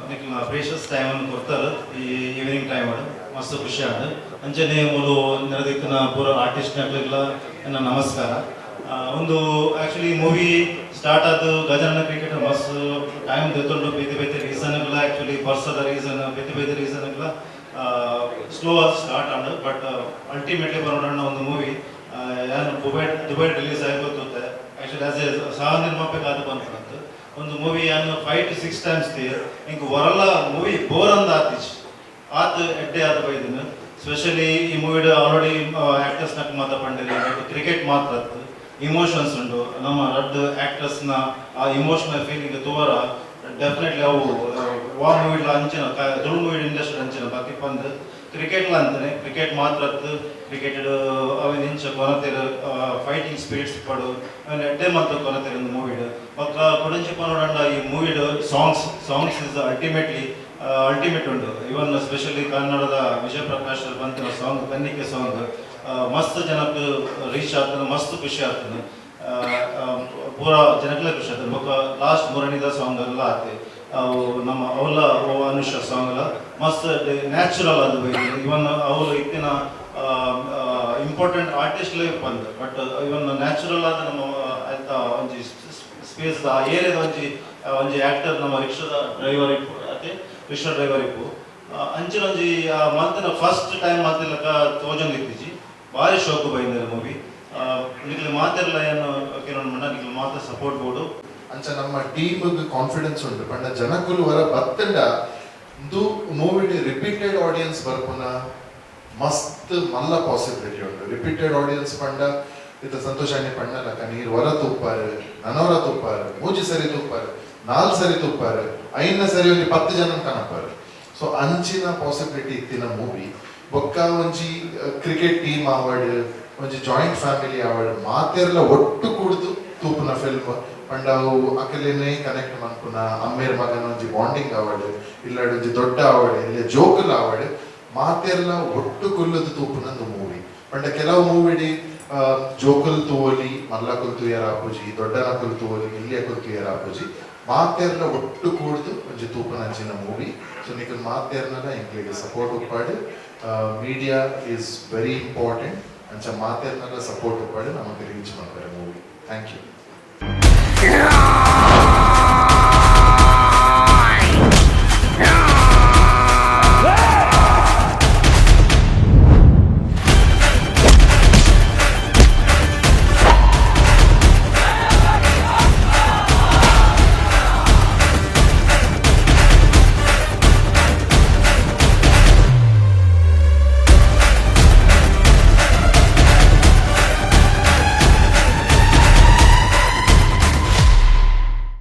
ನಿಕ್ಲ precious ಟೈಮನ್ನು ಕೊಡ್ತಾರೆ ಈ ಈವ್ನಿಂಗ್ ಟೈಮ್, ಮಸ್ತ್ ಖುಷಿ ಆಂಡ್. ಅಂಚನೆ ಮೂಲು ನೆರೆದಿತ್ತಿನ ಪೂರ ಆರ್ಟಿಸ್ಟ್ ನಕ್ಲೆಗ್ಲ ಎನ್ನ ನಮಸ್ಕಾರ. ಒಂದು ಆಕ್ಚುಲಿ ಮೂವಿ ಸ್ಟಾರ್ಟ್ ಆದ ಗಜಾನನ ಕ್ರಿಕೆಟ್ ಮಸ್ತ್ ಟೈಮ್ ದೆತ್ತೊಂಡು. ಬೇತೆ ಬೇತೆ ರೀಸನ್ಗಳ, ಆಕ್ಚುಲಿ ಬರ್ಸದ ರೀಸನ್, ಬೇತೆ ಬೇತೆ ರೀಸನ್ಗಳ ಸ್ಲೋ ಆದ್ ಸ್ಟಾರ್ಟ್ ಆಂಡ್. ಬಟ್ ಅಲ್ಟಿಮೇಟ್ಲಿ ಬರೋಣ ಒಂದು ಮೂವಿ ಯಾನು ದುಬೈ ದುಬೈ ರಿಲೀಸ್ ಆಗಿ ಗೊತ್ತುತ್ತೆ. ಆಕ್ಚುಲಿ ಆಸ್ ಎ ಸಹ ನಿರ್ಮಾಪಕ ಆದ ಬಂತು ಒಂದು ಮೂವಿ ಯಾನು 5 ಟು 6 ಟೈಮ್ಸ್ ತೂಯೆ. ಇಂಕ್ ವರಲ್ಲ ಮೂವಿ ಬೋರ್ ಅಂದ ಆತಿಜ್, ಆತ್ ಎಡ್ಡೆ ಆದ ಬೈದಿನ. ಸ್ಪೆಷಲಿ ಈ ಮೂವಿಡ್ ಆಲ್ರೆಡಿ ಆಕ್ಟರ್ಸ್ ನಕ್ ಮಾತ ಪಂಡಿರಿ, ಕ್ರಿಕೆಟ್ ಮಾತ್ರ ಇಮೋಷನ್ಸ್ ಉಂಡು. ನಮ್ಮ ರಡ್ಡ್ ಆಕ್ಟರ್ಸ್ ನ ಆ ಇಮೋಷನಲ್ ಫೀಲಿಂಗ್ ತೋರ ಡೆಫಿನೆಟ್ಲಿ ಅವು ವಾ ಮೂವಿಡ್ಲ ಅಂಚಿನ ತುಳು ಮೂವಿ ಇಂಡಸ್ಟ್ರಿ ಅಂಚಿನ ಬಾಕಿ ಪಂದ್ ಕ್ರಿಕೆಟ್ಲ ಅಂತಾನೆ ಕ್ರಿಕೆಟ್ ಮಾತ್ರ ಕ್ರಿಕೆಟ್ ಅವಿನ ಇಂಚ ಕೊನತೆರ್, ಫೈಟಿಂಗ್ ಸ್ಪಿರಿಟ್ಸ್ ಪಡು ಅವನ್ ಎಡ್ಡೆ ಮಲ್ತ ಕೊನತೆರ್ ಒಂದು ಮೂವಿಡ್. ಬೊಕ್ಕ ಕೊಡಂಚಿ ಪನೋಡಂಡ ಈ ಮೂವಿಡ್ songs, songs is ultimately ultimate ಉಂಡು. ಇವನ್ ಸ್ಪೆಷಲಿ ಕನ್ನಡದ ವಿಜಯ್ ಪ್ರಕಾಶ್ ಬಂತಿನ ಸಾಂಗ್, ಕನ್ನಿಕೆ ಸಾಂಗ್ ಮಸ್ತ್ ಜನಕ್ಕೆ ರೀಚ್ ಆಗ್ತದೆ, ಮಸ್ತ್ ಖುಷಿ ಆಗ್ತದೆ, ಪೂರಾ ಜನಕ್ಲೆ ಖುಷಿ ಆಗ್ತದೆ. ಬೊಕ್ಕ ಲಾಸ್ಟ್ ಮುರಣಿದ ಸಾಂಗ್ ಎಲ್ಲ ಆತೆ, ಅವು ನಮ್ಮ ಅವಲ ಓ ಅನುಷ ಸಾಂಗ್ ಎಲ್ಲ ಮಸ್ತ್ ನ್ಯಾಚುರಲ್ ಅದು. ಇವನ್ ಅವರು ಇತ್ತಿನ important artist life bandh, but even natural ಆದ ನಮ್ಮ ಆಯ್ತಾ ಒಂಜಿ ಸ್ಪೇಸ್ ಆ ಏರಿಯಾದ ಒಂಜಿ ಒಂಜಿ ಆಕ್ಟರ್, ನಮ್ಮ ರಿಕ್ಷಾದ ಡ್ರೈವರ್ ಇಪ್ಪು ಅತೆ, ರಿಕ್ಷಾ ಡ್ರೈವರ್ ಇಪ್ಪು ಅಂಚಿನ ಒಂಜಿ ಮಲ್ತಿನ ಫಸ್ಟ್ ಟೈಮ್ ಮಲ್ತಿಲಕ ತೋಜೊಂದು ಇತ್ತೀಚಿ. ಭಾರಿ ಶೋಕು ಬೈಂದರ್ ಮೂವಿ. ನಿಕ್ಲೆ ಮಾತೆರ್ಲ ಏನು ಕೆಲವೊಂದು ನಿಕ್ಲೆ ಮಾತ್ರ ಸಪೋರ್ಟ್ ಬೋಡು. ಅಂಚ ನಮ್ಮ ಟೀಮ್ ಕಾನ್ಫಿಡೆನ್ಸ್ ಉಂಟು ಪಂಡ ಜನಕುಲು ವರ ಬತ್ತಂಡ ಇಂದು ಮೂವಿಡ್ ರಿಪೀಟೆಡ್ ಆಡಿಯನ್ಸ್ ಬರ್ಪುನ ಮಸ್ತ್ ಮಲ್ಲ ಪಾಸಿಬಿಲಿಟಿ ಉಂಟು. ರಿಪೀಟೆಡ್ ಆಡಿಯನ್ಸ್ ಪಂಡ ಇತ್ತ ಸಂತೋಷ ಅಣ್ಣೆ ಪಂಡಲಕ ನೀರ್ ವರ ತುಪ್ಪಾರು, ನನವರ ತುಪ್ಪಾರು, ಮೂಜಿ ಸರಿ ತುಪ್ಪಾರು, ನಾಲ್ ಸರಿ ತುಪ್ಪಾರು, ಐನ ಸರಿ ಒಂಜಿ 10 ಜನ ಕನಪಾರು. ಸೊ ಅಂಚಿನ ಪಾಸಿಬಿಲಿಟಿ ಇತ್ತಿನ ಮೂವಿ. ಬೊಕ್ಕ ಒಂಜಿ ಕ್ರಿಕೆಟ್ ಟೀಮ್ ಆವಡ್, ಒಂಜಿ ಜಾಯಿಂಟ್ ಫ್ಯಾಮಿಲಿ ಆವಡ್, ಮಾತೆರ್ಲ ಒಟ್ಟು ಕೂಡ್ದು ತೂಪುನ ಫಿಲ್ಮ್. ಪಂಡ ಅವು ಅಕಲೆನೇ ಕನೆಕ್ಟ್ ಮನ್ಪುನ, ಅಮ್ಮೇರ್ ಮಗನ ಒಂಜಿ ಬಾಂಡಿಂಗ್ ಆವಡ್, ಇಲ್ಲಡ್ ಒಂಜಿ ದೊಡ್ಡ ಆವಡ್, ಇಲ್ಲ ಜೋಕುಲು ಆವಡ್, ಮಾತೆರ್ಲ ಒಟ್ಟು ಕುಲ್ಲುದು ತೂಪುನ ಒಂದು ಮೂವಿ. ಪಂಡ ಕೆಲವು ಮೂವಿಡಿ ಜೋಕುಲ್ ತೂವೊಲಿ, ಮಲ್ಲಕುಲ್ ತೂಯರ ಆಪುಜಿ, ದೊಡ್ಡನಕುಲ್ ತೂವೊಲಿ, ಎಲ್ಯಕುಲ್ ತೂಯರ ಆಪುಜಿ. ಮಾತೆರ್ಲ ಒಟ್ಟು ಕೂಡ್ದು ಒಂಜಿ ತೂಪುನಂಚಿನ ಮೂವಿ. ಸೊ ನಿಕುಲ್ ಮಾತೆರ್ನಲ ಎಂಕ್ಲೆಗ್ support ಉಪ್ಪಾಡು. Media is very important. ಅಂಚ ಮಾತೆರ್ನಲ ಸಪೋರ್ಟ್ ಉಪ್ಪಾಡು, ನಮಕ್ ರೀಚ್ ಮಾಡ್ತಾರೆ ಮೂವಿ. Thank you.